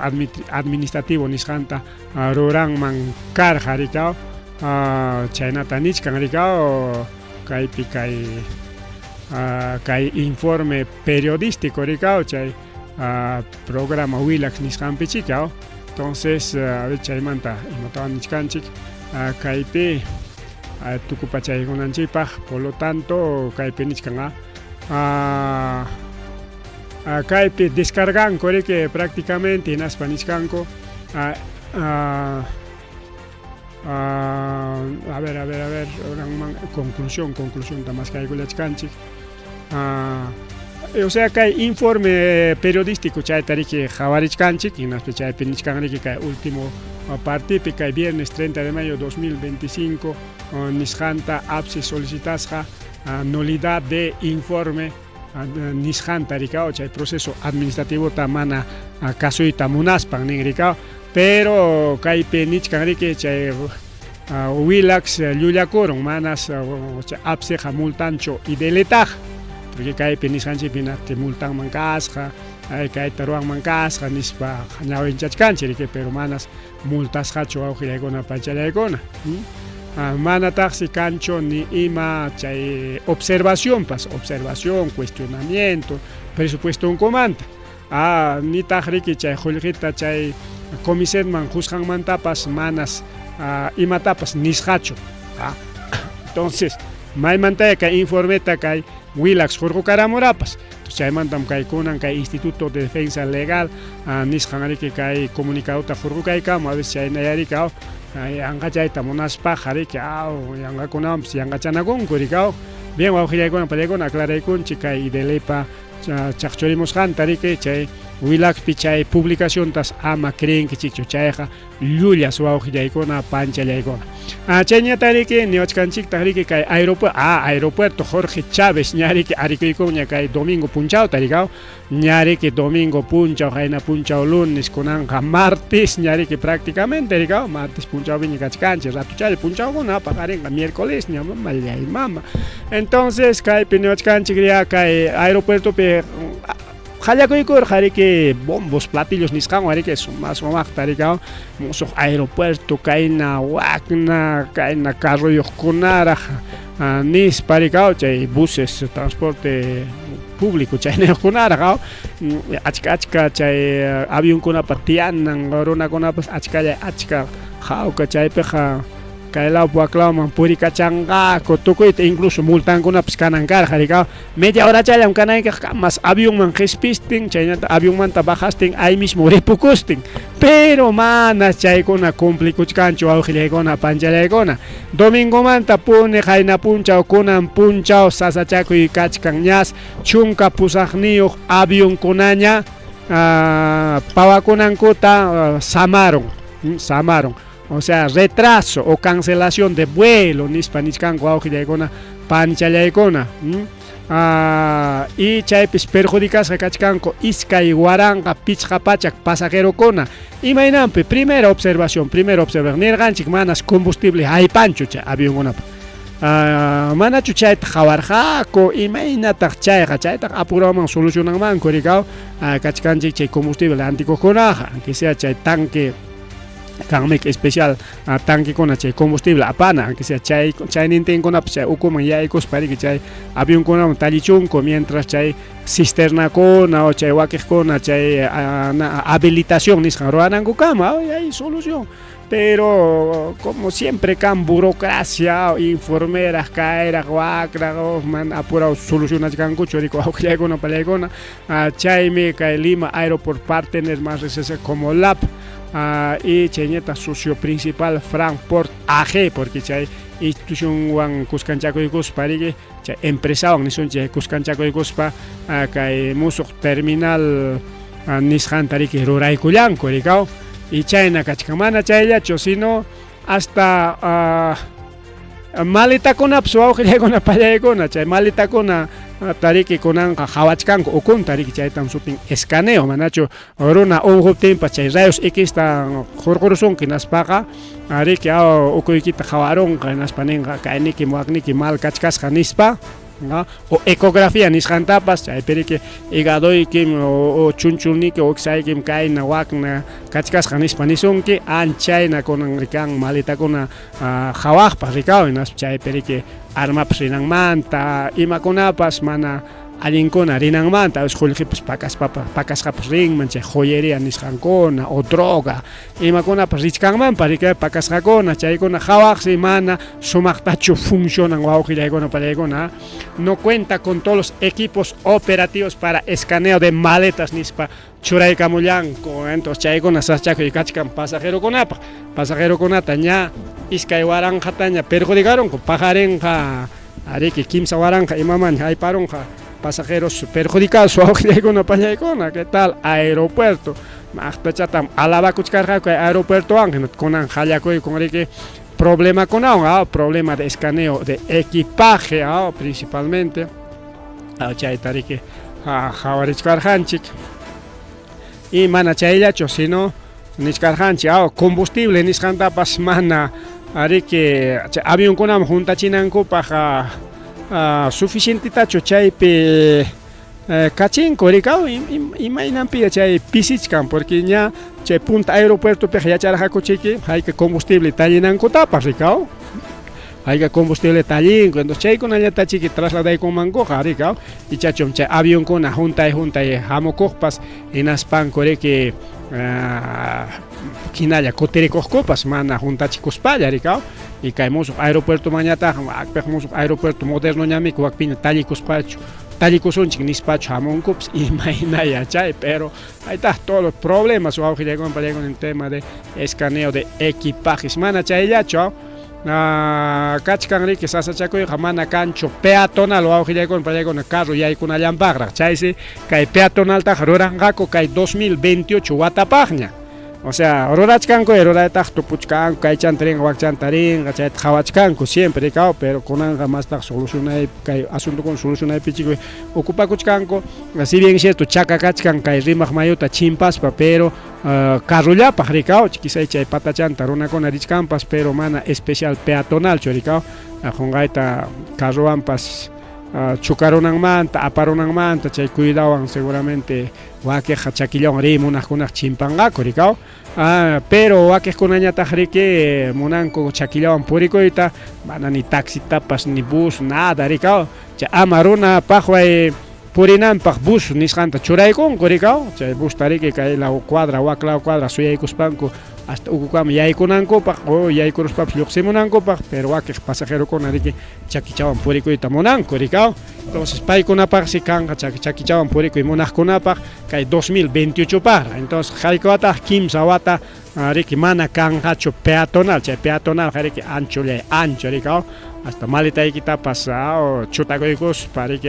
[SPEAKER 1] administrativo nisqanta ruranman karqa rikaw chaynata nichkan rikaw kaypi kay kay informe periodístico rikaw chay programa Willax nisqanpi chikaw. Entonces a ver chaymanta imatawan nichkanchik kaypi tukupachaykunanchikpaq. Por lo tanto kaypi nichkan kaypi descarganku riki prácticamente hinaspa nichkanku a ver, a ver, a ver, conclusión, conclusión maskaykullachkanchik. O sea kay informe periodístico chayta riki qhawarichkanchik hinaspa chaypi nichkan riki kay último partipi kay viernes 30 de mayo 2025 nisqanta APSI solicitasqa nulidad de informe nisqanta rikaw chay proceso administrativota mana kasuyta munaspan nin rikaw pero kaypi nichkan riki chay Willax llullakurun, manas APSEqa multanchu IDLtaqa, porque kaypi nisqanchikpi hinaptin multanman kasqa, kayta ruwanman kasqa nispa ñawinchachkanchik riki, pero manas multasqachu wawqillaykuna panchallaykuna. Manataqsi kanchu ni ima chay observacionpas, observación, cuestionamiento, presupuestonkumanta. Nitaq riki chay qullqita chay comisetman qusqanmantapas manas imatapas nisqachu. Entonces, maymantaya kay informeta kay Willax hurqukaramurapas. Chaymantam kay kunan kay Instituto de Defensa Legal nisqan riki kay comunicadota hurqukaykamu, a veces chaynaya riki yanqachayta munaspaqa riki yanqakunawanpas yanqachanakunku riki. Bien, wawqillaykuna pallaykuna aclaraykunchik kay IDLpa chaqchurimusqanta riki, chay Willaxpi chay publicaciontas ama creenkichikchu, chayqa llullas wawqillaykuna panchallaykuna. Chayñata riki niwachkanchiktaq riki kay aeropuerto, aeropuerto Jorge Chávez ña riki arikuykunña kay domingo punchawta riki, ña riki domingo punchaw, qayna punchaw lunes, kunanqa martes ña riki prácticamente riki, martes punchawpiña kachkanchik, ratuchalla punchawkuna paqarinqa miércoles ña, mamallay mama. Entonces kaypi niwachkanchik ya kay aeropuertopi qallakuykurqa riki bombos platillos nisqanwan riki, sumaq sumaqta riki, musuq aeropuerto kayna wakna kayna carroyuqkunaraq nispa riki, chay buses transporte público chayniyuqkunaraq, achka achka chay avionkunapa tiyanan runakunapas achkalla achka hawka chaypiqa kay law wak lawman purikachanqaku tukuyta, incluso multankunapas kanan karqa riki, media horachallam kanaykaq mas avionman qispistin, chaynata avionmanta bajastin ahí mismo ripukustin, pero mana chaykuna cumplikuchkanchu wawqillaykuna panchallaykuna. Domingomanta puni qayna punchaw kunan punchaw sasachakuy kachkan, ñas 18 avionkunaña pawakunankuta samarun, samarun, o sea, retraso o cancelación de vuelo nispa nichkanku wawqillaykuna panchallaykuna. Y chaypis perjudicasqa kachkanku 2500 pasajerokuna. Imaynanpi? Primera observación, primera observación, nirqanchik manas combustible haypanchu chay avionkunapa. Manachu chayta qawarqaku? Imaynataq chayqa? Chaytaq apuraman solucionanmanku rikaw, kachkanchik chay combustible antikuqkunaqa, aunque sea chay tanque kanmik especial tanquekuna chay combustible apana, aunque sea chay chaynintinkunapas chay ukuman yaykuspa riki chay avionkunaman tallichunku, mientras chay cisternakuna o chay wakiqkuna chay habilitación nisqan ruwanankukama, hay solución. Pero como siempre kan burocracia, informeraq kayraq wakraq, mana apuraw solucionachkankuchu riki wawqillaykuna pallaykuna. Chaymi kay Lima Aeroport Partner más RCC como LAP y chayñata socio principal Frankfurt AG, porque chay institucionwan kuskanchakuykuspa riki chay empresawan nisunchik kuskanchakuykuspa kay musuq terminal nisqanta riki ruraykullanku rikaw. Y chayna kachkan, mana chayllachu, sino hasta maletakunapas wawqillaykuna pallaykuna, chay maletakuna tariki kunanqa qhawachkanku ukunta riki, chaytam sutin escaneo, manachu runa unquptinpas chay rayos Xta hurqurusunki hinaspaqa riki ukuykita qhawarunqa hinaspa ninqa kayniki wakniki mal kachkasqa nispa, o ecografía nisqantapas chaypi riki higadoykim o chunchulniki o iksaykim kayna wakna kachkasqa nispa nisunki, anchayna kunan rikan maletakuna qhawaqpaq rikaw, hinaspa chaypi riki armapas rinanmanta imakunapas mana allinkuna rinanmanta, a veces qullqipas pakaspapas pakasqapas rinman chay joyería nisqankuna o droga imakunapas richkanmanpas riki pakasqakuna, chaykuna qhawaqsi mana sumaqtachu funcionan wawqillaykuna pallaykuna. No cuenta con todos los equipos operativos para escaneo de maletas nispa churaykamullanku. Entonces chaykuna sasachakuy kachkan pasajerokunapaq, pasajerokunata ña 2000taña perjudicarunku, paqarinqa ariki 3000 imaman hayparunqa pasajeros perjudicados wawqillaykuna pallaykuna. ¿Qué tal aeropuerto? Maqtachatam alabakuchkarqaku kay aeropuertowan, kunan qallakuykun riki problemakunawan, problema de escaneo de equipaje principalmente, chayta riki qhawarichkarqanchik. Y mana chayllachu, sino Nichkarqanchik, aw, combustible nisqantapas mana ariki chay avionkunaman huntachinankupaq suficientetachu chaypi kachinku rikaw imaynanpiya chay pisichkan porque ña chay punta aeropuertopiqa yacharqakuchiki hayka combustible tallinankutapas rikaw hayka combustible tallinku entonces chaykunallatachiki trasladaykunmankuqa rikaw ichachum chay avionkuna huntay huntay hamukuqpas hinaspanku riki hinalla kutirikuqkupas mana huntachikuspalla rikaw y kay musuq aeropuertomanñataq akpiq musuq aeropuerto modernoñamiki wakpiña tallikuspachu tallikusunchik nispachu hamunkupas imayna yachay pero ahí está todos los problemas wawqillaykuna pallaykuna en tema de escaneo de equipajes mana chayllachu kachkan riki sasachakuyqa mana kanchu peatonal wawqillaykuna pallaykuna carro yaykunallanpaqraq chaysi kay peatonaltaqa ruranqaku kay 2028 watapaqña o sea rurachkanku ruraytaq tupuchkanku kaychanta rinqa wakchanta rinqa chayta qhawachkanku siempre rikaw pero kunanqa mastaq solucionay kay asuntokuna solucionaypichik ocupakuchkanku si bien cierto chaka kachkan kay Rimaq mayuta chimpaspa pero carrollapaq rikaw quizá chay patachanta runakuna richkanpas pero mana especial peatonalchu rikaw qunqayta carrowanpas chukarunanmanta aparunanmanta chay cuidawan seguramente wakiqqa chakillawan riy munaqkunaq chimpanqaku rikaw pero wakiqkunañataq riki munanku chakillawan purikuyta mana ni taxitapas ni bus nada rikaw chay ama runa paqway purinanpaq bus nisqanta churaykunku rikaw chay busta riki kay law cuadra wak law cuadra suyaykuspanku hasta ukukama yaykunankupaq o yaykuruspapas lluqsimunankupaq pero wakiq pasajerokuna riki chakichawan purikuyta munanku rikaw entonces paykunapaqsi kanqa chakichawan purikuy munaqkunapaq kay 2028 paqraq entonces haykawataq kimsa wata riki mana kanqachu peatonal chay peatonalqa riki anchollay ancho rikaw hasta maletaykitapas chutakuykuspa riki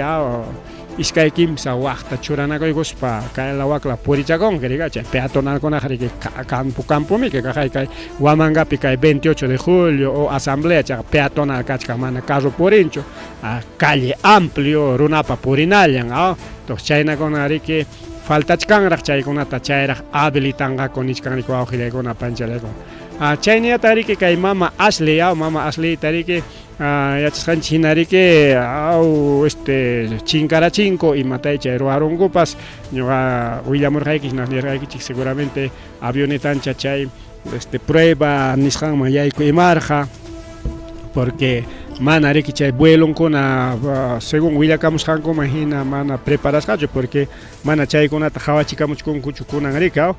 [SPEAKER 1] iskay kimsa waqta churanakuykuspa kayla wakla purichakunki rika chay peatonalkunaqa riki campo campomiki kaqay kay Huamangapi kay 28 de julio o asamblea chayqa peatonal kachkan mana carro purinchu calle amplio runapa purinallan entonces chaynakuna riki faltachkanraq chaykunata chayraq habilitanqaku nichkan riki wawqillaykuna panchalaykuna chayniyata riki kay mama Ashley mama Ashleyta riki yachasqanchik hina riki aw este chinkarachinku imatay chay ruwarunkupas ñuqa willamurqayki nirqaykichik seguramente avionetancha chay este prueba nisqanman yayku imarqa porque mana riki chay vuelonkuna según willakamusqankuman hina mana preparasqachu porque mana chaykunata qhawachikamuchkunkuchu kunan rikaw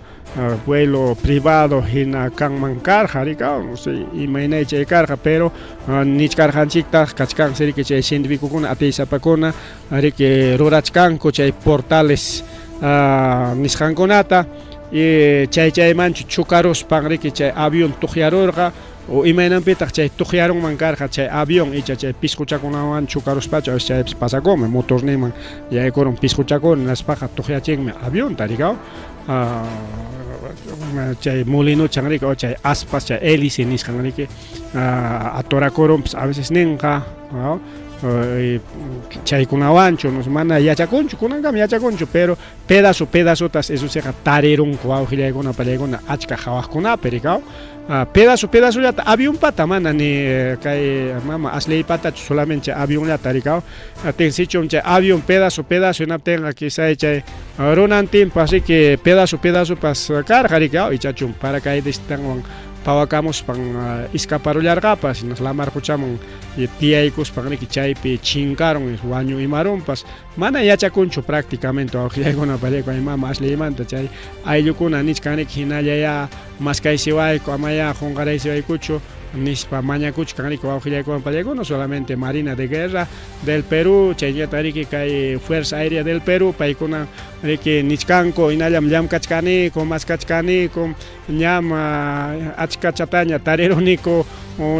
[SPEAKER 1] vuelo privado hina kanman karqa rikaw no sé imaynay chay karqa pero nichkarqanchiktaq kachkansi riki chay cientificokuna atiysapakuna riki rurachkanku chay portales nisqankunata y chay chaymanchu chukaruspan riki chay avión tuqyarurqa o imaynanpitaq chay tuqyarunman karqa chay avión icha chay pisquchakunawan chukaruspachu a veces chaypis pasakunmi motorninman yaykurun pisquchakuna hinaspaqa tuqyachinmi avionta rikaw chay molinuchan riki o chay aspas chay hélice nisqan riki atorakurunpas a veces ninqa chaykunawanchu mana yachakunchu kunankama yachakunchu pero pedazo pedazotas eso siqa tarirunku wawqillaykuna pallaykuna achka hawaqkunapi rikaw pedazo pedazollata avionpata mana ni kay mama Ashleypatachu solamente avionllata rikaw atin sichum chay avión pedazo pedazo hinaptinqa quizá chay runantinpas riki pedazo pedazopas karqa rikaw ichachum paracaidistawan pawakamuspan iskaparullarqapas hinas lamar quchaman tiyaykuspan riki chaypi chinkarun wañu imarunpas mana yachakunchu prácticamente wawqillaykuna pallaykuna mama Ashleymanta chay ayllukuna nichkan riki hinallaya maskaysiwayku amaya qunqaraysiwaykuchu nispa mañakuchkan riki wawqillaykuna pallaykuna solamente Marina de Guerra del Perú chaynallataq riki kay Fuerza Aérea del Perú paykuna riki nichkanku hinallam llamkachkaniku maskachkaniku ñam achkachataña tariruniku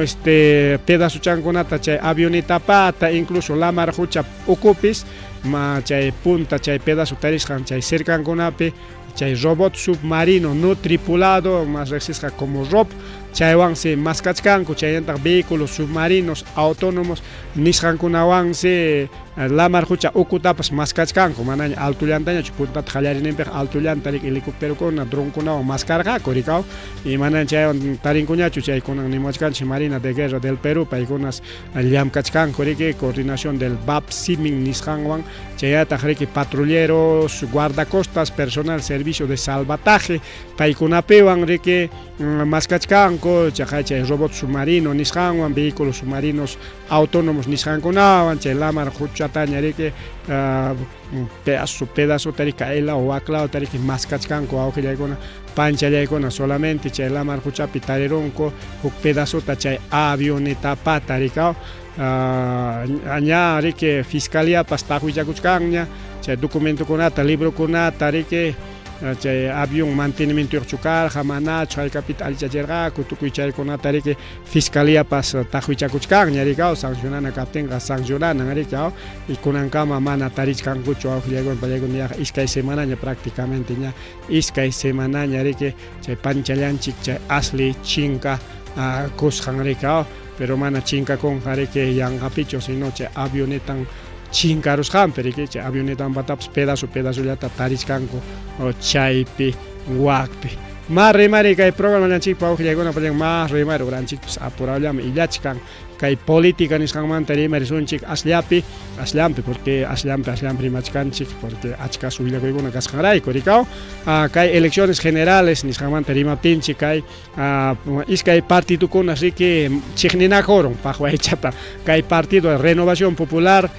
[SPEAKER 1] este pedazochankunata chay avionetapata incluso lamar qucha ukupis ma chay punta chay pedazo tarisqan chay cercankunapi chay robot submarino no tripulado más riqsisqa como ROB. Chaywansi maskachkanku, chaynataq vehículos submarinos autónomos nisqankunawansi lamar qucha ukutapas maskachkanku, manaña altollantañachu puntata qallarinanpiqa altollanta riki helicópterokuna, dronkunawan maskarqaku rikaw, y manaña chaywan tarinkuñachu, chaykunan nimuwachkanchik Marina de Guerra del Perú, paykunas llamkachkanku riki coordinación del BAPSIMIN nisqanwan, chaynataq riki patrulleros, guardacostas, personal servicio de salvataje, paykunapiwan riki maskachkanku, chaqay chay robot submarino nisqanwan, vehículos submarinos autónomos nisqankunawan, chay lamar quchataña riki pedazo pedazota riki kaylaw waklawta riki maskachkanku wawqillaykuna, panchallaykuna, solamente chay lamar quchapi tarirunku huk pedazota chay avionetapata rikaw. Ña riki fiscaliapas taqwichakuchkanña chay documentokunata, librokunata riki chay avión mantenimientoyuqchu karqa, manachu, haykapita allichachirqaku, tukuy chaykunata riki fiscaliapas taqwichakuchkanña rikaw, sancionana kaptinqa sancionanan rikaw, y kunankama mana tarichkankuchu wawqillaykuna, pallaykuna yaqa iskay semanaña prácticamente ña iskay semanaña riki chay panchallanchik chay asli chinka kusqan rikaw, pero mana chinkakunqa riki yanqapichu, sino chay avionetan chinkarusqanpi riki, chay avionetanpatapas pedazo pedazollata tarichkanku chaypi wakpi. Ma rimari kay programallanchikpa wawqillaykuna, pallaykuna ma rimari uranchikpas apurallami illachkan kay política nisqanmanta rimarisunchik asllapi asllampi, porque asllampi asllampi rimachkanchik, porque achka willakuykuna kasqanrayku rikaw. Kay elecciones generales nisqanmanta rimaptinchik kay iskay partidokuna riki chiqninakurun paqwaychata, kay partido de Renovación Popular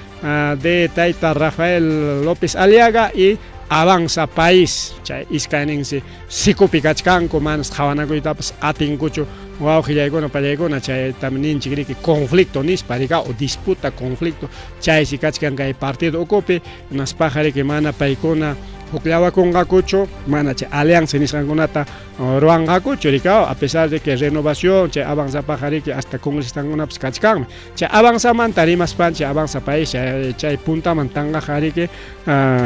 [SPEAKER 1] de tayta Rafael López Aliaga y Avanza País, chay iskayninsi sikupi kachkanku, manas qhawanakuytapas atinkuchu wawqillaykuna pallaykuna, chaytam ninchik riki conflicto nispa rika, o disputa conflicto, chaysi kachkan kay partido ukupi, hinaspaqa riki mana paykuna hukllawakunqakuchu, mana chay alianza nisqankunata ruwanqakuchu rika, a pesar de que Renovación chay Avanzapaqa riki hasta congresistankunapas kachkanmi. Chay Avanzamanta rimaspanchik, Avanza País chay puntaman tanqaqa riki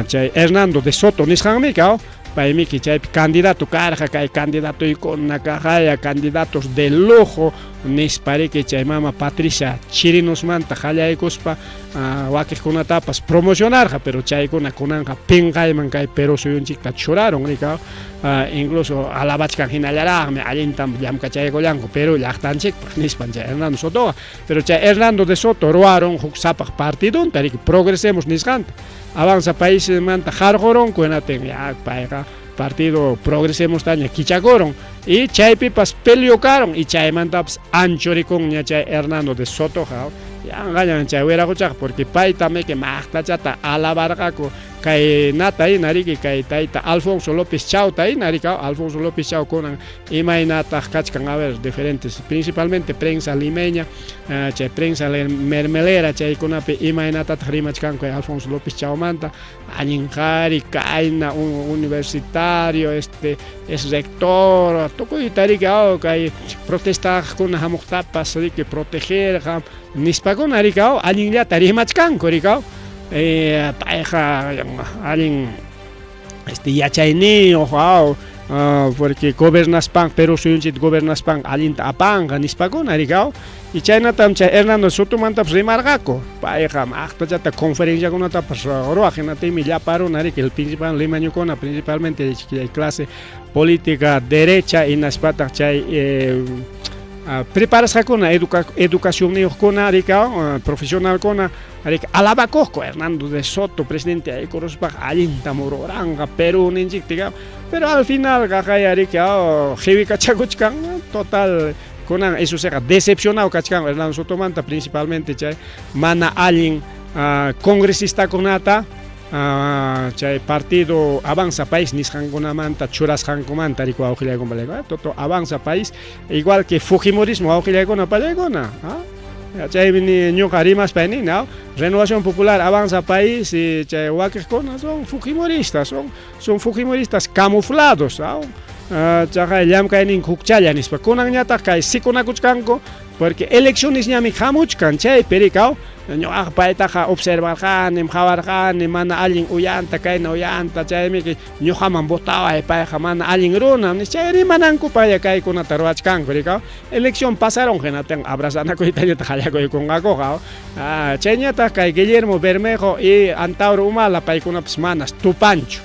[SPEAKER 1] chay Hernando de Soto nisqanmi kaw, paymiki chaypi candidato karqa, kay candidatoykuna kaqaya candidatos de lujo nispa riki chay mama Patricia Chirinosmanta qallaykuspa wakiqkunatapas promocionarqa, pero chaykuna kunanqa pinqayman kay Perú suyunchikta churarun rikaw, incluso alabachkan hinallaraqmi allintam llamkachaykullanku Perú llaqtanchikpaq nispan chay Hernando Sotoqa, pero chay Hernando de Soto ruwarun huk sapaq partidunta riki Progresemos nisqanta, Avanza Paísmanta qarqurunku, hinatin ya payqa partido Progresemostaña kichakurun y chaypipas peleokarun y chaymantapas anchurikunña chay Hernando de Sotoqa, yanqañan chay wiraquchaqa, porque payta miki maqtachata alabarqaku kay nata hina riki kay tayta Alfonso López Chauta hina riki, Alfonso López Chau kunan imaynataq kachkan, a ver, diferentes, principalmente prensa limeña, chay prensa mermelera chaykunapi imaynatataq rimachkanku kay Alfonso López Chaumanta, allin qhari kayna universitario, este es rector, tukuyta riki kay protestaqkuna hamuqtapas riki protegerqa nispakuna riki allinllata rimachkanku riki, payqa allin este yachayniyuq porque gobernaspan Perú suyunchikta gobernaspan allinta apanqa nispakuna riki, y chaynatam chay Hernando Sotomantapas rimarqaku, payqa maqtachata conferenciakunatapas ruwaq, hinaptinmi llapa runa riki el principal limañukuna, principalmente chay clase política derecha hinaspataq chay preparasqakuna educacionniyuqkuna riki, profesionalkuna riki alabakuqku Hernando de Soto presidente aykuruspaq allintam ruranqa Perú ninchikta, pero al final qaqaya riki qiwikachakuchkan total kunan eso siqa decepcionado kachkan Hernando Sotomanta, principalmente chay mana allin congresistakunata chay partido Avanza País nisqankunamanta churasqankumanta riki wawqillaykuna pallaykuna, toto Avanza País igual que fujimorismo wawqillaykuna pallaykuna, chaymi ñuqa rimaspay nini, Renovación Popular, Avanza País y chay wakiqkuna son fujimoristas, son fujimoristas camuflados. Chaqay llamkayninku hukchalla nispa. Kunanñataq kay sikunakuchkanku porque eleccionesñami hamuchkan chaypi rikaw. Ñuqaqa paytaqa observarqanim, qawarqani mana allin uyanta, kayna uyanta, chaymiki ñuqaman votaway, payqa mana allin runam nispa. Chay rimanankupaqlla kaykunata ruwachkanku rikaw. Elección pasaron hinaptinqa abrazanakuytañataq qallakuykunqakuqa. Chayñataq kay Guillermo Bermejo y Antauro Humala paykunapas manas tupanchu.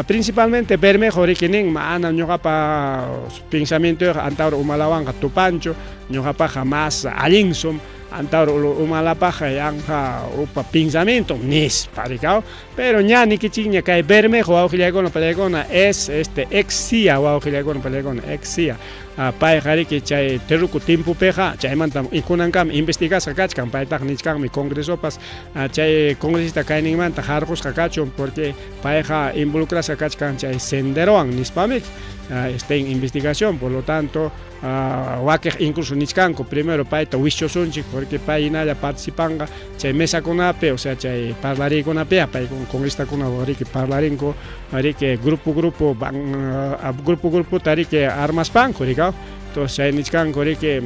[SPEAKER 1] Principalmente Bermejo riki nin, manam ñuqapa pensamientoyqa Antauro Humalawanqa tupanchu, ñuqapaqqa más allinsum Antauro Humalapaqqa yanqa upa pensamientom nispa rikaw. Pero ña nikichikña kay Bermejo wawqillaykuna pallaykuna es este ex CIA wawqillaykuna pallaykuna ex CIA. Payqa riki chay terruku timpupiqa chaymantam kunankama investigasqa kachkan, paytaqa nichkanmi congresopas chay congresista kayninmanta harqusqa kachun porque payqa involucrasqa kachkan chay senderowan nispamiki está en investigación, por lo tanto wakiq incluso nichkanku primero payta wischusunchik porque pay hinalla participanqa chay mesakunapi, o sea chay parlariykunapia paykuna congresistakuna riki parlarinku riki grupo grupo van grupo grupota riki armaspanku rikaw. Entonces chay nichkanku riki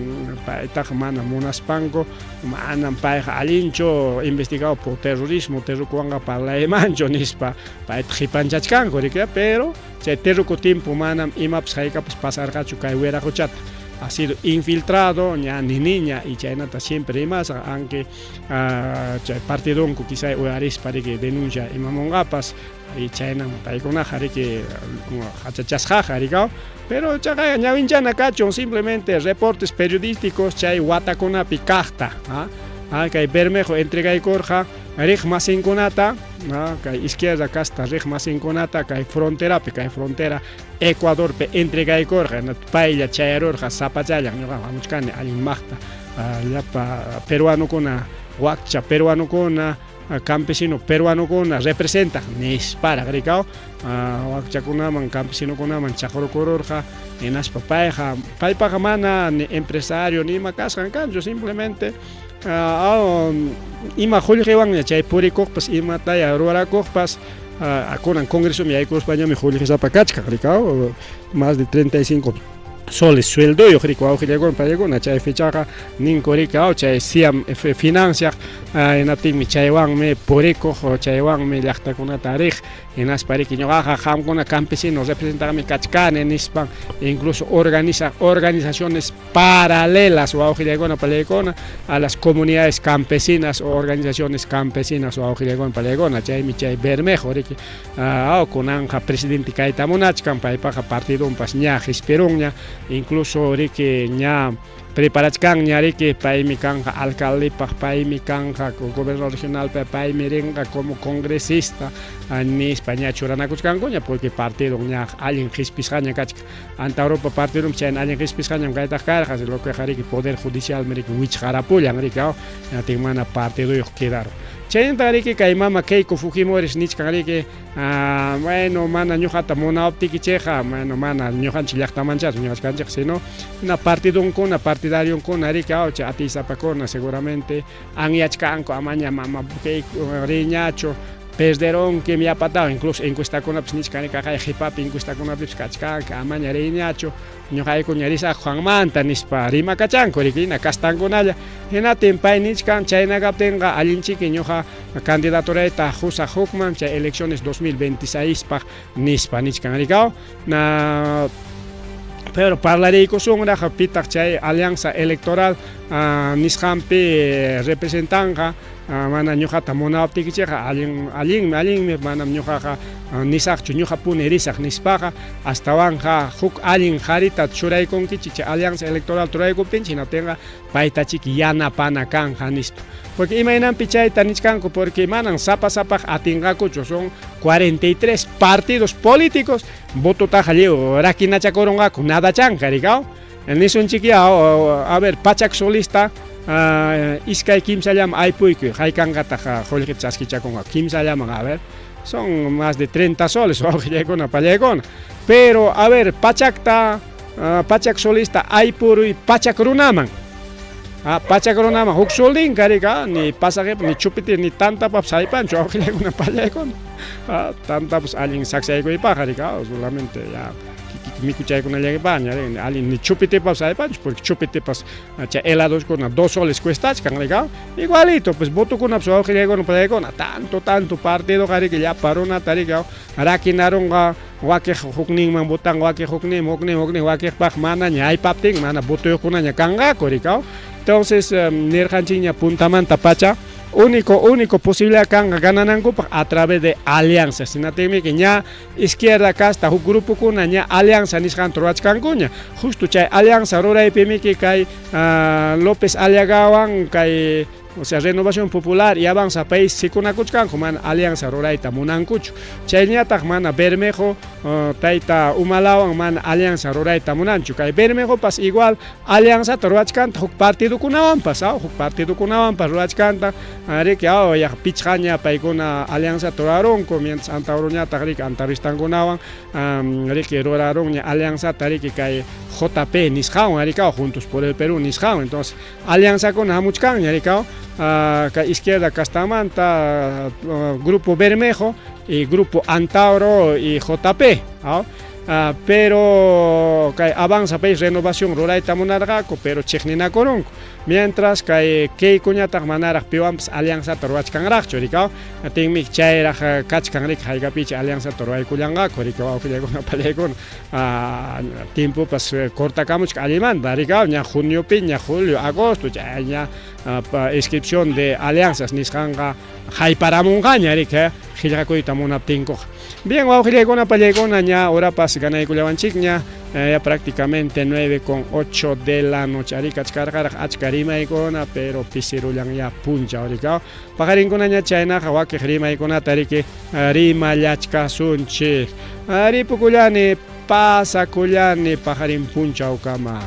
[SPEAKER 1] paytaqa mana munaspanku manam payqa allinchu investigado por terrorismo terrukuwanqa parlaymanchu nispa payta qipanchachkanku riki, pero chay terruku tiempo manam imapas haykapas pasarqachu kay wiraquchata. Ha sido infiltrado ña ni niña y chaynata siempre rimasqa, aunque chay partidonku quizá uyarispa riki denuncia imamunqapas y chaynam paykunaqa riki hachachasqaqa rikaw. Pero chaqay ñawinchana kachun simplemente reportes periodísticos chay watakunapi kaqta. Kay Bermejo entregaykurqa riq masinkunata, kay izquierda casta riq masinkunata kay fronterapi, kay frontera Ecuadorpi entregaykurqa, paylla chayarurqa sapachallan, ñuqa hamuchkani allin maqta llapa peruanokuna, wakcha peruanokuna, campesino peruanokuna representaq nisparaq rikaw. Wakchakunaman campesinokunaman chaqrukururqa hinaspa payqa paypaqa mana ni empresario ni ima kasqan kanchu, simplemente ima qullqiwanña chay purikuqpas imataya rurakuqpas. Kunan congresomi yaykuruspañami qullqisapa kachkan rikaw, más de 35 soles sueldoyuq riki wawqillaykuna paykuna. Chay fechaqa ninku rikaw chay SIAM financiaq, hinaptinmi chaywanmi purikuq, chaywanmi llaqtakunata riq hinaspa riki ñuqaqa qamkuna campesino representaqmi kachkani nispan, incluso organiza organizaciones paralelas wawqillaykuna pallaykuna a las comunidades campesinas o organizaciones campesinas wawqillaykuna pallaykuna. Chaymi chay Bermejo riki kunanqa presidente kayta munachkan, paypaqa partidonpas ña qispirunña, incluso riki ña preparachkanña riki paymi kanqa alcaldepaq, paymi kanqa gobernador regionalpa, paymi rinqa como congresista nispa ña churanakuchkankuña porque partidon ña allin qispisqaña kachkan. Antauropa partidonpas chayna allin qispisqañam kaytaq karqa, lo que riki poder judicialmi riki wichqarapullan riki hinaptin mana partiduyuq quedaron. Chaynata riki kay mama Keiko Fujimori nichkan riki, bueno, mana ñuqata munawaptikichikqa, bueno, mana ñuqanchik llaqtamanchachu ñuqachkanchik, sino na partidonkuna, partidarionkuna riki chay atiysapakuna seguramente anyachkanku amaña mama Keiko riñachu, perderonkim yapatawan, incluso encuestakunapas nichkan riki kay qipapi encuestakunapipis kachkanku amaña riñachu, ñuqaykuña risaqku qanmanta nispa rimakachanku riki hina kastankunalla. Hinatin pay nichkan chayna kaptinqa allinchiki ñuqa candidaturayta husaq hukman chay elecciones 2026 paq nispa nichkan rikaw. Na pero parlariykusunraq pitaq chay alianza electoral nisqanpi representanqa. Mana ñuqata munawaptikichikqa allin allinmi allinmi, manam ñuqaqa nisaqchu ñuqapuni risaq nispaqa, astawanqa huk allin qarita churaykunkichik chay alianza electoral churaykuptinchik, hinaptinqa paytachiki yanapana kanqa nispa. Porque imaynanpi chayta nichkanku, porque manan sapa sapaq atinqakuchu, son 43 partidos políticos, vototaqa lliw rakinachakurunqaku nadachanqa rikaw. Nisunchikya, a ver, 100 solista iskay kimsallaman aypuykuy, haykanqataq qullqita chaskichakunqa kimsallaman, a ver, son más de 30 soles wawqillaykuna pallaykuna. Pero a ver, pachakta 100 solista aypuruy 100 runaman. 100 runaman huk solinka rika, ni pasajepa ni chupiti ni tantapapas haypanchu wawqillaykuna pallaykuna. Tantapas allin saksaykuypaqqa rika, solamente ya. mikuchaykunallaypaqña allin ni chupitipas aypanchu porque chupitipas chay heladoskuna 2 soles cuestachkan rika igualito pues votokunapas wawqillaykuna pallaykuna tanto tanto partidoqa riki llapa runata riki rakinarunqa wakiq hukninman votanqa wakiq hukninman huknin huknin wakiqpaq manaña aypaptin mana votoyuqkunaña kanqaku rika entonces nirqanchikña puntamanta pacha único único posibilidad kanqa gananankupaq a través de alianzas hinaptinmi ña izquierda casta huk grupokuna ña alianza nisqanta ruwachkankuña justo chay alianza ruraypimiki kay López Aliagawan kay o sea Renovación Popular y Avanza País sikunakuchkanku mana alianza rurayta munankuchu chayñataq mana Bermejo tayta Humalawan mana alianza rurayta munanchu kay Bermejopas igual alianzata ruwachkanta huk partidokunawanpas huk partidokunawanpas ruwachkanta riki yaq pichqaña paykuna alianzata rurarunku mientras Antauroñataq riki antauristankunawan riki rurarunña alianzata riki kay JP nisqanwan rikaw Juntos por el Perú nisqanwan entonces alianzakuna hamuchkanña rikaw kay izquierda castamanta Grupo Bermejo y Grupo Antauro y JP pero kay Avanza País Renovación rurayta munarqaku pero chiqninakurunku mientras kay Keikoñataq manaraq piwanpas alianzata ruwachkanraqchu rikaw tinmi chayraq kachkan riki haykapichi alianzata ruwaykullanqaku riki wawqillaykuna pallaykuna tiempopas cortakamuchka allimanta rikaw ña juniopi ña julio agosto chay ña inscripción de alianzas nisqanqa hayparamunqaña riki qillqakuyta munaptinkuqa. Bien, wawqillaykuna pallaykuna ña horapas ganaykullawanchikña ya prácticamente 9:08 de la noche. Ari kachkarqaraq achka rimaykuna, pero pisirullan ya punchaw rikaw. Paqarinkunaña chaynaqa wakiq rimaykunata riki rimallachkasunchik. Ripukullani, pasakullani paqarin punchawkama.